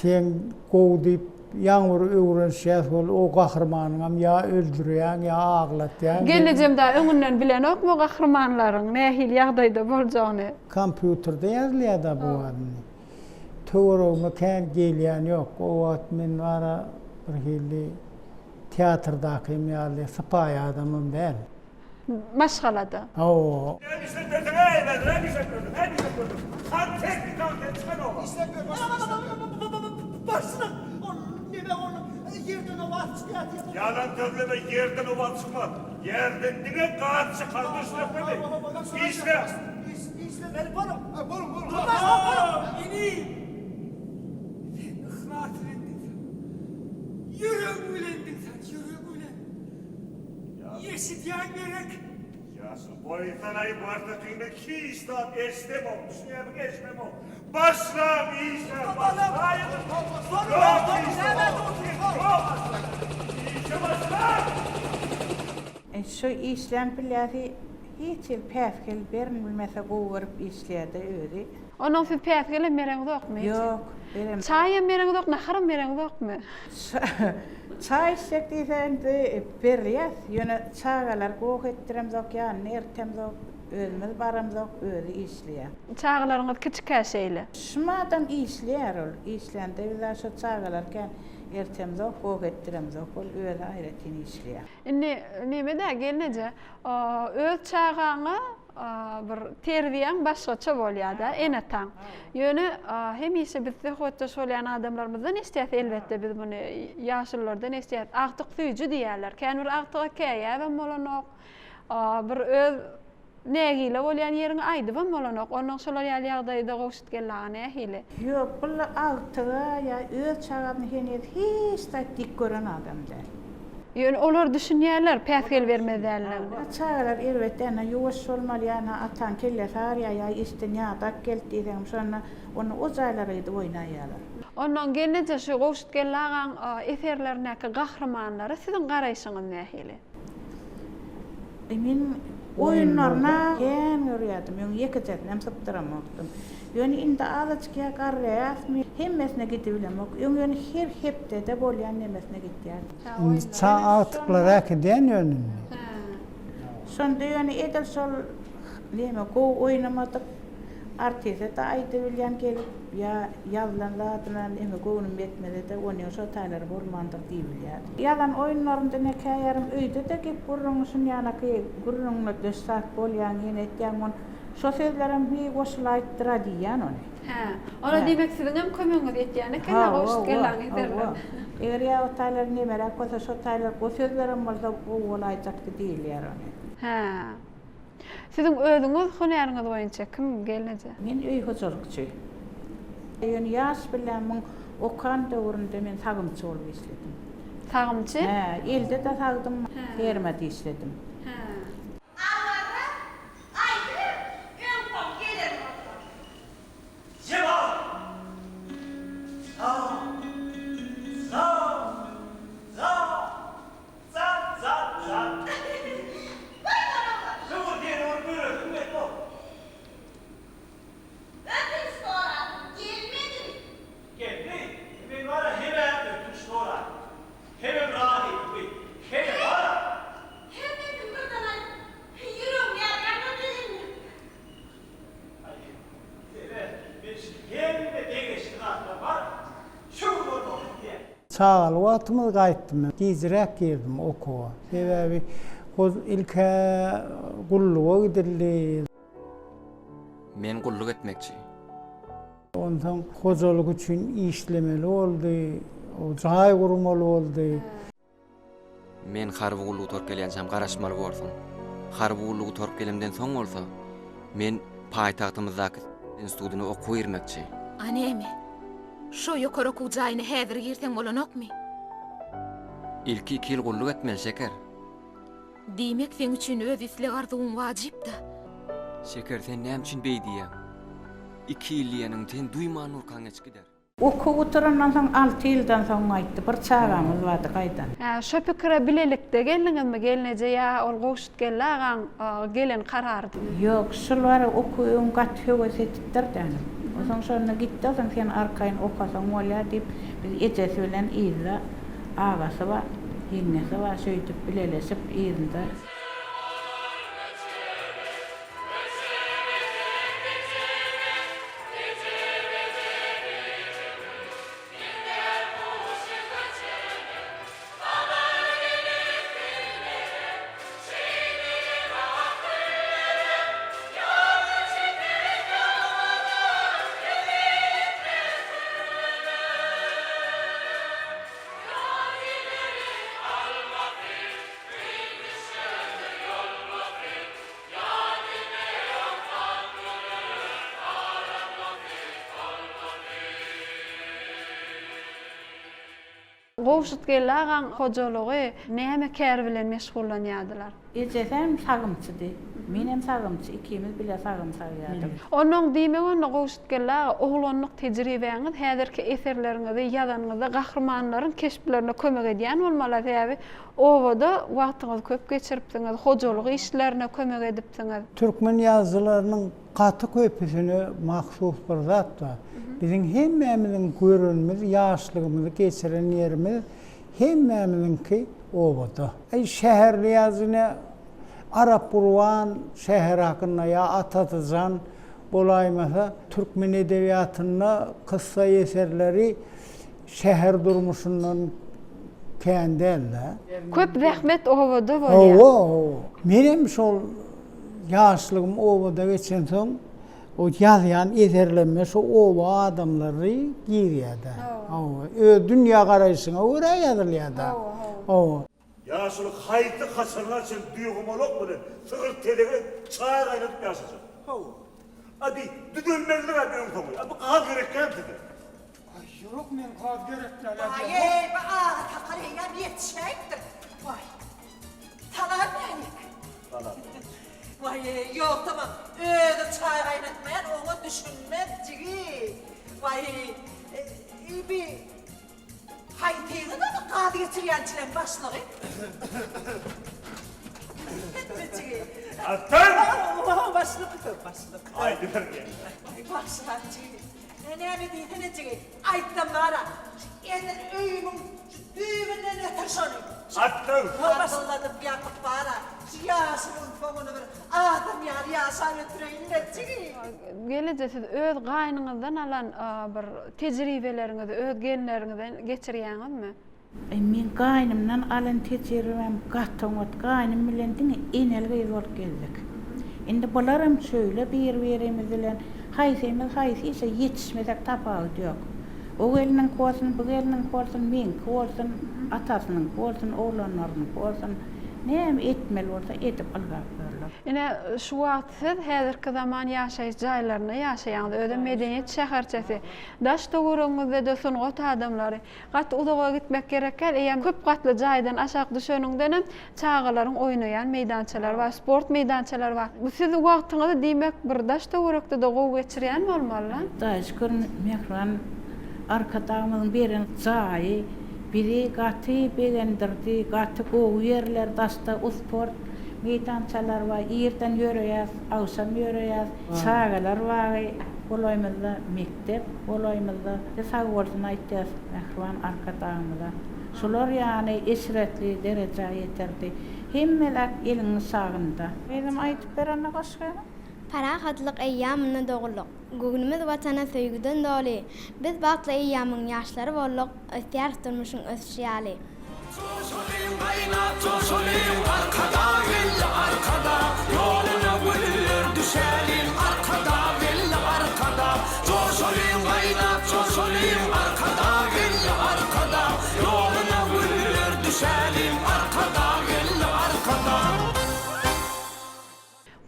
sen gowy diýip ýaňy bir öwrenişýäs weli o gahrymanyňam ýa öldürýäň, ýa aglatýaň. Gelnejem dagy öňünden bilenokmy o gahrymanlaryň nähili ýagdaýda boljagyny? Kompýuterde ýazylýar-da bu wagt indi. Töweregime kän gelýän ýok. O wagt men bara birhili. teatrdakym ýaly sypaýy adamam däl. Maşgalada. Hawa. Näme işlep berdiň-eý, näme işlep berdiň, näme işlep berdiň? Santehnikany sen çykan oba. Işlep ber, başlyk, ol neme ol ýerden owaz çykýar diýip. Ýalan sözleme, ýerden owaz çykmaz. Ýerden diňe gaz çykar, düşnüklimi? Işle! Işlemeli boluň. Boluň, boluň. Inim, sen yhlas bilen diňsen. Ýüregiň bilen diňsen, ýüregiň bilen. Eşidýäň gerek? Ýaşuly, goýsanaý warsakyňda hiç zat eşdemok, düşünýämiň, eşdemok. Başlaň işe, başlaýyň! Ýok işe, ýok! Işe başlaň! Şu işlän pilýasy hiç hili päsgel berinbilmese gowy görüp işleýärde özi. Onnoň siz päsgelem bereňzokmy hiç? Ýok, beremzok. Çaýam bereňzok, naharam bereňzokmy? Çaý içsek diýse indi berýäs, ýöne çagalary goh etdiremzok, ýanyna ertemzok, özümiz baramzok, özi işleýär. Çagalaryňyz kiçikä şeýle? Şumadam işleýär ol, işlände biz-ä şo çagalary kän ertemzok, goh etdiremzok, ol özi aýratyn işleýär. Indi neme-dä gelneje, öz çagaňa bir terbiýäň başgaça bolýar-da, ene-ataň. Ýöne hemişe biz söhbetdeş bolýan adamlarymyzdan eşidýäs, elbetde biz muny ýaşululardan eşidýäs. Agtyk süýji diýýärler. Kän bir agtyga käýäbem bolanok. Bir öz nägile bolýan ýeriňi aýdybam bolanok. Onnoň şolar ýaly ýagdaýda Gowşutgeldi aga nähili? Ýok, bul agtyga ýa öz çagasyny heniz hiç zat dik gören adam däl. Ýöne olar düşünýärler päsgel bermez däldigine. Çagalar erbet ýa ýuwaş bolmaly ýa ataň kellesi agyrýar ýa işden ýadap geldi diýseňem şonda onda o jaýlara gidip oýnaýarlar. Onnoň gelneje şu Gowşutgeldi agaň eserlerindäki gahrymanlara siziň garaýşyňyz nähili? Men oýunlaryna kän görýärdim, öň ýekejesinem sypdyramokdym. Ýöne indi azajyk ýa garraýasmy, hemmesine gidibilemok. Öň ýöne her hepdede bolýan nemesine gidýärdim. Indi ça agtyklary äkidýän ýöne indi. Şonda ýöne edil şol neme gowy oýnamadyk artise-de aýdybilýän gelip ýa ýazylan zadyna neme göwnüm ýetmese-de onuň şo taýlary bolmandyr diýibilýärdim. Ýazan oýunlarymda ne käýarym öýde-de gep gürrüň şunýanaky gürrüňdeş zat bolýaň ýene etýäň ony şo sözlerem hiý goşulaýypdyr-a diýýän ony. Hä. Ola diýmek siziňem kömegiňiz ýetýän eken-ä Gowşut gellaň eserlerine. Eger ýa o taýlar nemeräk bolsa şo taýlar o sözlerem bolsa gowy bolaýjakdy diýilýär ony. Hä. Siziň özüňiz hünäriňiz boýunça kim gelneje? Men öý hojalykçy. Ýöne ýaş bilämiň okan döwründe men sagymçy bolup işledim. Sagymçy? Hä, elde-de sagdym, fermada işledim. Hä. Awarra, aýdyber, öň-soň gelen bolsa. Jemal! Za! Za! Za! Za! Za! Za! Goý soraga. Höwür diýeni bir göresim gelip-ow. Ötünç sorap gelmedimi? Geldi. Men bar-a hem-ä ötünç sorap, hemem razylygy, hemem bar-a. Hemmesini birden aýdyp, ýüregim ýarýan-da begendim. Aý, sebe, men şu hemme deňeçli zatlar bar, şu gün bolmagyny isleýän. Çagaly wagtymyz gaýtdym men. Gijräk girdim okuwa. Sebäbi ilk-ä gulluga gidildi. Men gulluk etmekçi. Onsoň hojalyk üçin işlemeli boldy, jaý gurmaly boldy. Men harby gullugy gutaryp gelýänçäm garaşmaly borsuň. Harby gullugy gutaryp gelemden soň bolsa, men paýtagtymyzdaky institutyna okuwa girmekçi. A näme? Şo ýokary okuw jaýyna häzir girseň bolanokmy? Ilki iki ýyl gulluk etmeli, Şeker. Diýmek, seň üçin öz isleg-arzuwyň wajyp-da? Şeker, sen näme üçin beý diýýäň? Iki ýyl diýeniň sen duýman durkaň geçip gider. Okuw gutarandan soň alty ýyldan soň gaýtdy. Bir çagamyz bardy gaýdan. Hä, şo pikire bilelikde geldiňizmi gelneje ýa ol Gowşutgeldi agaň gelen kararydymy? Ýok, şul bar okuw öň gaty höwes edipdir-dä. Onsoň şonda gitdi, onsoň sen arkaýyn okasaň bolýar diýip, biz ejesi bilen yzda agasy bar, ýeňňesi bar, şeýdip bileleşip yzynda. Gowşutgeldi agaň hojalygy näme kär bilen meşgullanýardylar? Ejesem sagymçydy. Menem sagymçy, ikimiz bile sagym sagýardyk. Onuň diýmek onda Gowşutgeldi aga, oglanlyk tejribäňiz häzirki eserleriňizi ýazanyňyzda gahrymanlaryň keşplerine kömek edýän bolmaly, sebäbi obada wagtyňyzy köp geçiripsiňiz, hojalyk işlerine kömek edipsiňiz. Türkmen ýazyjylarynyň gaty köpüsine mahsus bir zat bar. Biziň hemmämiziň görenimiz, ýaşlygymyzy geçiren ýerimiz Hemmämiziňki obada. Aý şäherli ýazyjy ne Arap Gurban şäher hakynda ýa Atasyjan bolaýmasa türkmen edebiýatynda kyssa eserleri şäher durmuşyndan kän däl-dä. Köp zähmet obada bolýar. Hawa, hawa. Menem şol ýaşlygym obada geçensoň O ýazýan eserlerime şo oba adamlary girýär-dä. Hawa. Öz dünýä garaýşyňa görä ýazylýar-da. Hawa. Ýaşuly haýsy haçana çen düýegumalak bilen sygyr tezege çaý gaýnadyp ýaşajak. Hawa. A bi düzelmezlik-ä öň soňy. A bu gaz gerek däl size. Aý ýok men gaz gerek däl. Waý-eý, bu aga sakal eýýäm ýetişäýipdir. Waý. Salam Mälik. Salam. Waý-eý, ýogsamam, özi çaý gaýnatmaýan oňa düşünmez jigi. Waý, bi haýsyňyz ony gaz geçirýänçileň başlygy? Etme jigi. Atdan! Başlyk, başlyk. Aýdyber gelin. Waý, bagşylan jigi. Näme diýsene jigi. Aýtsam bar-a, şu edil öýümiň şu düýbünden ötür şony. Atdan! Habaşyladyp ýatyp bar-a, şu ýaşynyň soňuny bir adam ýaly ýaşap ötüreýin-le, jigi. Gelneje siz öz gaýnyňyzdan alan bir tejribeleriňizi öz gelinleriňize geçirýäňizmi? Aý meň gaýnymdan alan tejribäm gaty oňat. Gaýnym bilen diňe eneli-gyz bolup gezdik. Indi bularam şöýle bir-birimiz bilen haýsymyz haýsy işe ýetişmesek tapawudy ýok. O gelniňki bolsun, bu gelniňki bolsun, meňki bolsun, atasynyňky bolsun, oglanlarynyňky bolsun, näme etmeli bolsa edip ylgap ýörler. Ine, şu wagt siz häzirki zaman ýaşaýyş jaýlarynda ýaşaýaňyz, özem medeniýet şäherçesi. Daş-töweregiňizde-de sungat adamlary. Gaty uzaga gitmek gerek däl, eýýäm köp gatly jaýdan aşak düşeniňdenem çagalaryň oýnaýan meýdançalary bar, sport meýdançalary bar. Siz wagtyňyzy diýmek bir daş-töwerekde-de gowy geçirýän bolmaly-la? Hudaýa şükür, mähriban Arkadagymyzyň beren jaýy bizi gaty begendirdi, gaty gowy ýerler, daşda usport meýdançalary bar, irden ýöreýäs, agşam ýöreýäs, çagalar bagy golaýymyzda, mekdep golaýymyzda. Sag bolsun aýtýas mähriban Arkadagymyza. Şular ýaly eşretli derejä ýetirdi. Hemme zat eliňiň şagynda. Gyzym aýdyp ber onda goşgyny. Parahatlyk eýýamynda doguldyk. Göwnümiz Watana söýgüden doly. Biz bagtly eýýamyň ýaşlary bolduk, Ösýäris durmuşyň ösüşi ýaly. Joşalyň gaýnap joşalyň Arkadag geldi Arkadag Ýoluna güller düşäliň Arkadag geldi Arkadag Joşalyň gaýnap joşalyň Arkadag geldi Arkadag Ýoluna güller düşäliň Arkadag geldi Arkadag.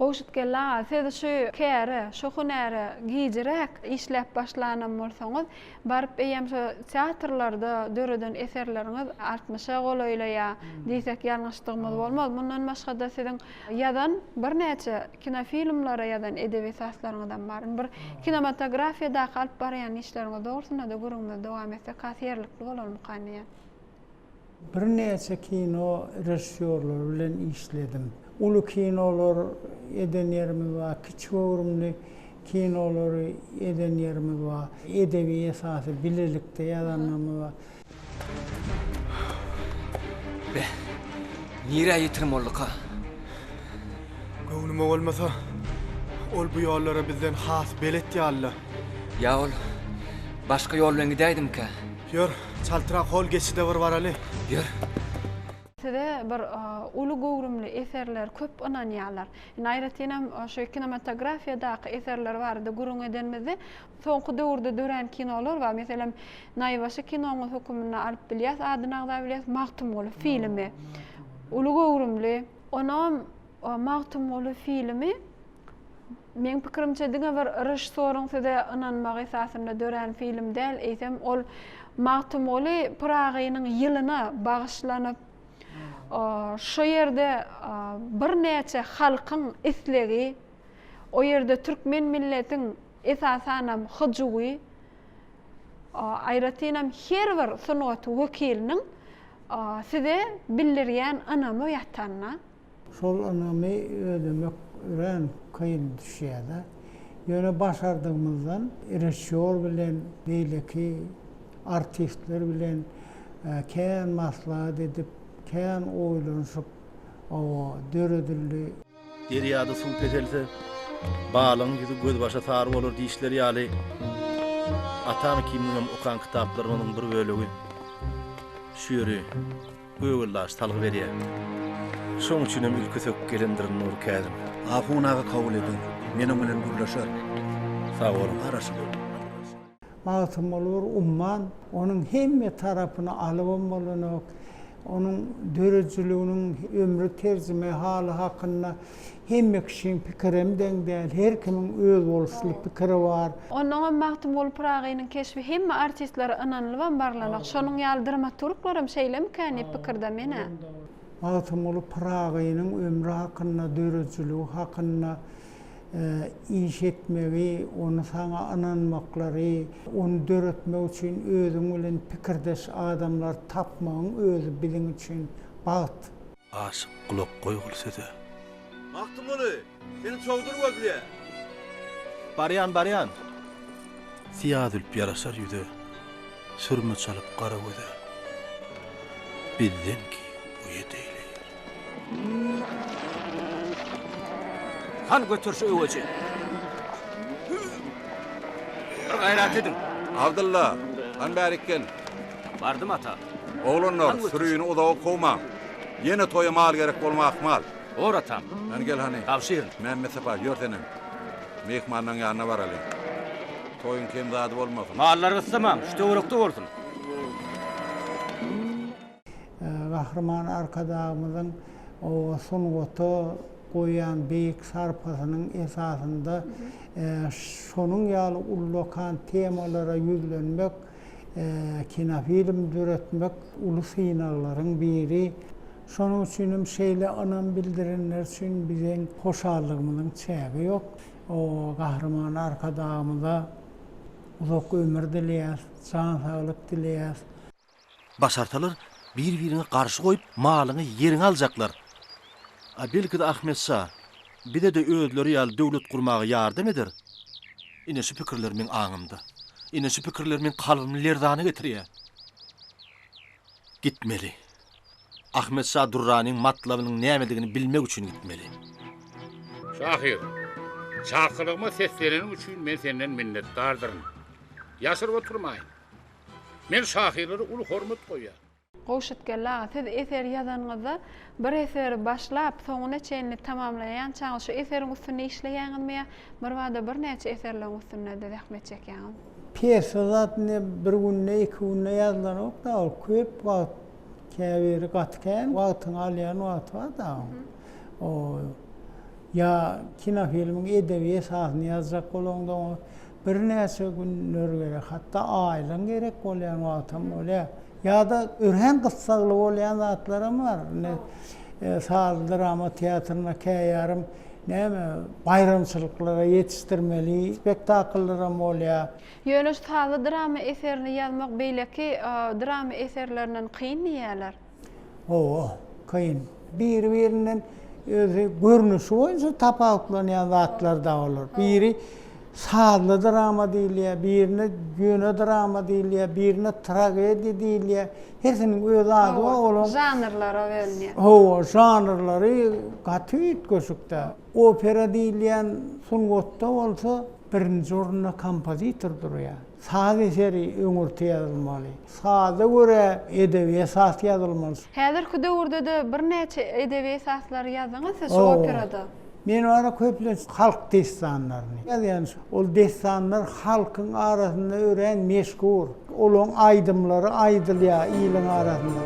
Gowşutgeldi aga, siz şu käre, şu hünäre gijiräk işläp başlanam bolsaňyz, baryp eýýäm şu teatrlarda döreden eserleriňiz altmyşa golaýlaýar diýsek ýalňyşdygymyz bolmaz. Mundan başga-da siziň ýazan birnäçe kinofilmlere ýazan edebi esaslaryňyzam bar. Indi bir kinematografiýadaky alyp barýan işleriňiz dogrusynda-da gürrüňimizi dowam etsek has ýerlikli bolarmykan diýýän. Birnäçe kino režissýorlary bilen işledim. Uly kinolar eden ýerimiz bar, kiçi göwrümli kinolary eden ýerimiz bar. Edebi esasy bilelikde ýazanlarymyz bar. Be, nirä ýitirim bolduka? Göwnüme bolmasa, ol bu ýollara bizden has belet ýaly-la. Ýa ol başga ýol bilen gidäýdimikä? Ýör, çaltrak hol geçide bir baraly. Ýör. Size bir uly göwrümli eserler köp ynanýarlar. Indi aýratynam şu kinematografiýadaky eserler barada gürrüň edenimizde, soňky döwürde dörän kinolar bar. Meselem, Naýbaşy kinoňyz höküminde alyp bilýäs, adyny agzap bilýäs, Magtymguly filmi. Uly göwrümli. Onam Magtymguly filmi. Meň pikirimçe diňe bir režissýoryň size ynanmagy esasynda dörän film däl, eýsem ol Magtymguly Pyragynyň ýylyna bagyşlanyp, şo ýerde birnäçe halkyň islegi, o ýerde türkmen milletiň esasanam hyjuwy, aýratynam her bir sungat wekiliniň size bildirýän ynamy ýatanda. Şol ynamy ödemek örän kyn düşýär-de. Ýöne başardygymyzdan režissýor bilen, beýleki artistler bilen kän maslahat edip, kän oýlanyşyp, hawa, döredildi. Derýada suw peselse, balygyň ýüzi gözbaşa sary bolar diýişleri ýaly, atam ikimiziňem okan kitaplarymyzyň bir bölegi şu ýeri Gögeldaş salgy berýär. Şoň üçinem ilki söküp gelendirin Nury Käzim. Ahun aga kabul eder. Meniň bilen gürleşer. Sag boluň. Garaşyň. Magtymguly bir umman, onuň hemme tarapyny alybam bolanok. Onuň döredijiliginiň ömri terjimehaly hakynda hemme kişiň pikirem deň däl, her kimiň özboluşly pikiri bar. Onnoňam Magtymguly Pyragynyň keşbi hemme artistlere ynanylybam barlanok. Şonuň ýaly dramaturglaram şeýlemikän diýip pikirde men-ä. Magtymguly Pyragynyň ömri hakynda, döredijiligi hakynda iş etmegi, ony saňa ynanmaklary, ony döretmek üçin özüň bilen pikirdeş adamlary tapmagyň özi biziň üçin bagt. Aşyk gulak goýgul söze. Magtymguly, seni çowdur gözleýär. Barýan, barýan. Syýa zülp ýaraşar ýüze, Sürme çalyp gara göze. Bizden ki uýat eýleýir. Han göter şu öweji. Bir gaýrat ediň. Abdylla, han bärik gel. Bardym ata. Oglanlar, sürini uzaga kowmaň. Ýene toýa mal gerek bolma ahmal. Bor atam. Hany gel hany. Tabşyryn. Mämmetsapa, ýör senem. Myhmanlaň ýanyna baralyň. Toýuň kem zady bolmasyn. Mallary gyssamaň, şu töwerekde bolsun. Gahryman Arkadagymyzyň oba sungata goýýan beýik sarpasynyň esasynda şonuň ýaly ullakan temalara ýüzlenmek, kinofilm döretmek uly synaglaryň biri. Şonuň üçin hem şeýle ynam bildirenler üçin biziň hoşallygymyzyň çägi ýok. Gahryman Arkadagymyza uzak ömür dileýäris, jan saglyk dileýäris. Başarsalar, bir-biriňe garşy goýup, malyňy, ýeriňi aljaklar. A belki-de Ahmet şa bize-de özleri ýaly döwlet gurmaga ýardam eder? Ine şu pikirler meň aňymda. Ine şu pikirler meň kalbymy lerzana getirýär. Gitmeli. Ahmet şa Durranyň matlabynyň nämedigini bilmek üçin gitmeli. Şahyr, çakylygyma sesleneniň üçin men senden minnetdardyryn. Ýaşyryp oturmaýyn. Men şahyrlara uly hormat goýýan. Gowşutgeldi aga, siz eser ýazanyňyzda bir eseri başlap, soňuna çenli tamamlaýançaňyz şu eseriň üstünde işleýäňizmi ýa birbada birnäçe eserleriň üstünde-de zähmet çekýäňiz? Pýesa zat indi bir günde, iki günde ýazylanok-da, ol köp wagt, käbiri gaty kän wagtyňy alýan wagty bar-da oň. O ýa kinofilmiň edebi esasyny ýazjak bolaňda oňa Birnäçe günler gerek, hatda aýlygyň gerek bolýan wagtam bolýar. Ýa-da örän gyssagly bolýan zatlaram bar. Indi sazly drama teatrynda käýarym näme baýramçylyklara ýetişdirmeli spektakllaram bolýar. Ýöne şu sazly drama eserini ýazmak beýleki drama eserlerinden kyn diýýärler. Hawa, kyn. Biri-birinden özi görnüşi boýunça tapawutlanýan zatlar-da olar. Biri sazly drama diýilýär, birine ýöne drama diýilýär, birine tragediýa diýilýär. Hersiniň öz ady bar olaryň. Žanrlara bölünýär. Hawa, žanrlary gaty üýtgeşik-dä. Opera diýilýän sungatda bolsa birinji orunda kompozitor durýar. Saz eseri öňürti ýazylmaly. Saza görä edebi esas ýazylmaly. Häzirki döwürde-de birnäçe edebi esaslary ýazdyňyz siz şu operada. Men bara köplenç halk dessanlaryny ýazýan. Ol dessanlar halkyň arasynda örän meşhur. Olaň aýdymlary aýdylýar iliň arasynda.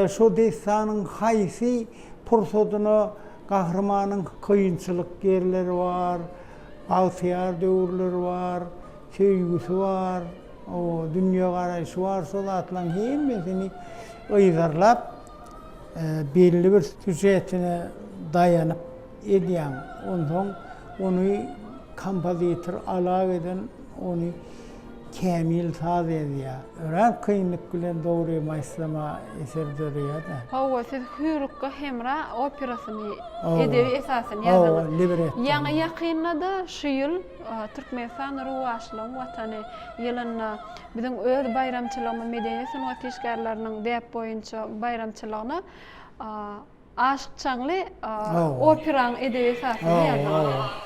Şo dessanyň haýsy pursadyna gahrymanyň kynçylyk ýerleri bar, bagtyýar döwürleri bar, söýgüsi bar, dünýägaraýşy bar, şo zatlaryň hemmesini yzarlap, belli bir sýužetine daýanyp edýäň. Onsoň ony kompozitor alageden ony kämil saz edýär. Örän kynlyk bilen dogrymy aýtsam-a eser döreýär-dä. Hawa, siz Hüýrükga Hemra operasyny edebi esasyny ýazdyňyz. Hawa, libretto. Ýaňy ýakynda-da şu ýyl Türkmenistan rowaçlygyň Watany ýylynda biziň öz baýramçylygymyz medeniýet sungat işgärleriniň däp boýunça baýramçylygyna Aşyk Çaňly operaň edebi esasyny ýazdyňyz.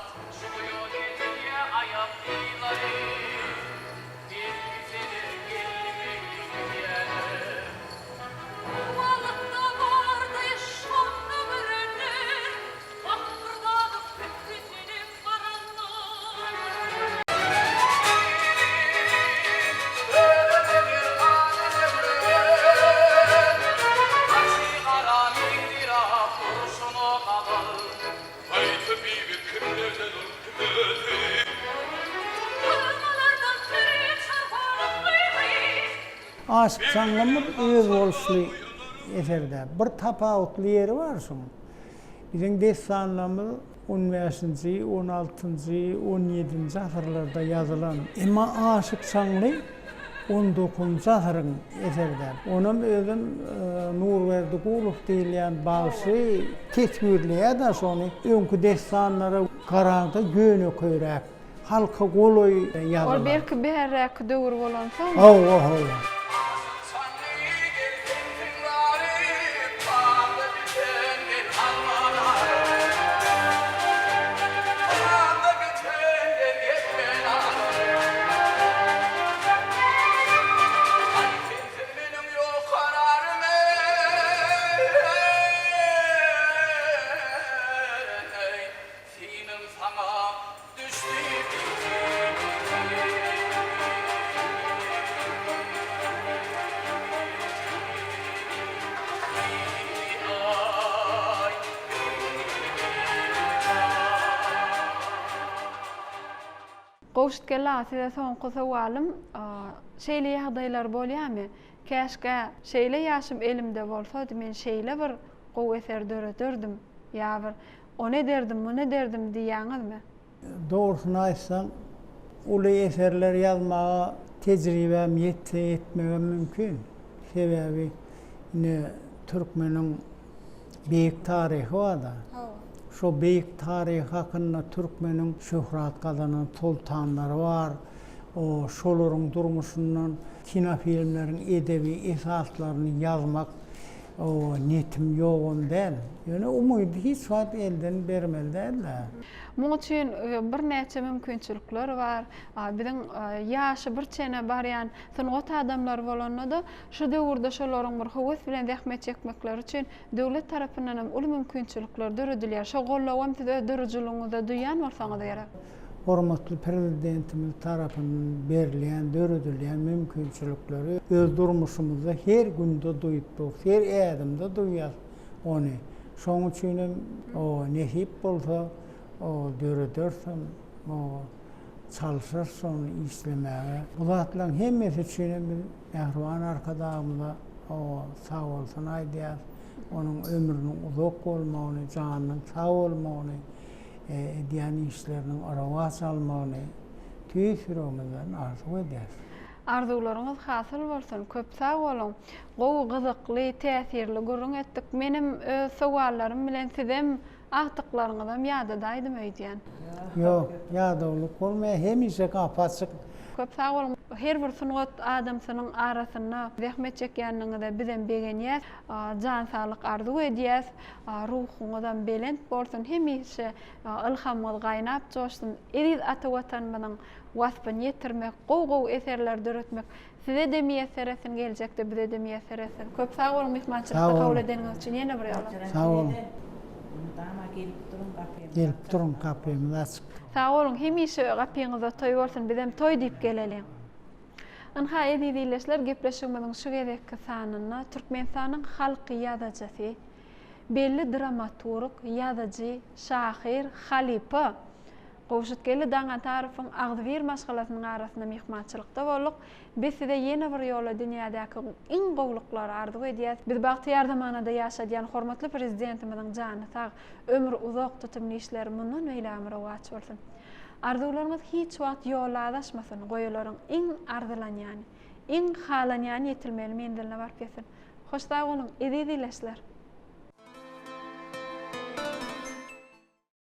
Aşyk Çaňlymyz özboluşly eserde. Bir tapawutly ýeri bar şuň. Biziň dessanlarymyz On bäşinji, on altynjy, on ýedinji asyrlarda ýazylan, emma Aşyk Çaňly on dokuzynjy asyryň eseri däl. Onam özem Nurberdi Gulow diýilýän bagşy teswirleýär-de şony. Öňki dessanlara garaňda ýönekeýräk, halka golaý ýazylan. Ol belki bärräki döwür bolansoň. Hawa, hawa. Gowşutgeldi aga size soňky sowalym şeýle ýagdaýlar bolýamy käşgä şeýle ýaşym elimde bolsady men şeýle bir gowy eser dörederdim ýa bir Ony ederdim, muny ederdim diýýäňizmi? Dogrusyny aýtsaň, uly eserler ýazmaga tejribäm ýetse ýetmegem mümkin. Sebäbi ine türkmeniň beýik taryhy bar-da. Şo beýik taryhy hakynda türkmeniň şöhrat gazanan soltanlary bar. O şolaryň durmuşyndan kinofilmleriň edebi esaslaryny ýazmak Hawa, netim ýogam däl. Ýöne umydy hiç wagt elden bermeli däl-dä. Muň üçin birnäçe mümkinçilikler bar. Biziň ýaşy bir çene barýan sungat adamlary bolanda-da, şu döwürde şolaryň bir höwes bilen zähmet çekmekleri üçin döwlet tarapyndan hem uly mümkinçilikler döredilýär. Şo gollawam siz öz döredijiligňizde duýýan bolsaňyz gerek. Hormatly Prezidentimiz tarapyndan berilýän, döredilýän mümkinçilikleri öz durmuşymyzda her günde duýup durus, her ädimde duýýas ony. Şonuň üçin hem nesip bolsa dörederis hem, çalşarys şony işlemäge. Bu zatlaryň hemmesi üçin hem biz mähriban Arkadagymyza sagbolsun aýdýarys. Onuň ömrüniň uzak bolmagyny, janynyň sag bolmagyny, edýän işleriniň rowaç almagyny tüýs ýüregimizden arzuw edýäris. Arzuwlaryňyz hasyl bolsun! Köp sag boluň! Gowy, gyzykly, täsirli gürrüň etdik. Menem öz sowallarym bilen sizem, agtyklaryňyzam ýadadaýdym öýdýän. Ýok, ýadawlyk bolmaýar, hemişe gapy açyk. Köp sag boluň! Her bir sungat adamsynyň arasynda zähmet çekýänligiňize bizem begenýäs. Jan saglyk arzuw edýäs. Ruhuňyzam belent bolsun, hemişe ylhamyňyz gaýnap joşsun. Eziz ata Watanymyzyň waspyny ýetirmek, gowy-gowy eserleri döretmek size-de miýesser etsin, geljekde bize-de miýesser etsin. Köp sag boluň myhmançylykda kabul edeniňiz üçin ýene bir ýola. Sag boluň. Mydama gelip duruň gapymyz Gelip duruň gapymyz açyk. Sag boluň hemişe gapyňyzda toý bolsun bizem toý diýip geleliň. Ynha, eziz ildeşler, gepleşigimiziň şu gezekki sanynda Türkmenistanyň halk ýazyjysy, belli dramaturg, ýazyjy, şahyr, halypa Gowşutgeldi Daňatarowyň agzybir maşgalasynyň arasynda myhmançylykda bolduk. Biz size ýene bir ýola dünýädäki iň gowulyklary arzuw edýäs. Biz bagtyýar zamanada ýaşadýan hormatly Prezidentimiziň jany sag, ömri uzak, tutumly işleri mundan beýlägem rowaç bolsun. Arzuwlaryňyz hiç wagt ýolda azaşmasyn, goý olaryň iň arzylanýany, iň halanýany ýetilmeli menziline baryp ýetsin. Hoş sag boluň, eziz ildeşler!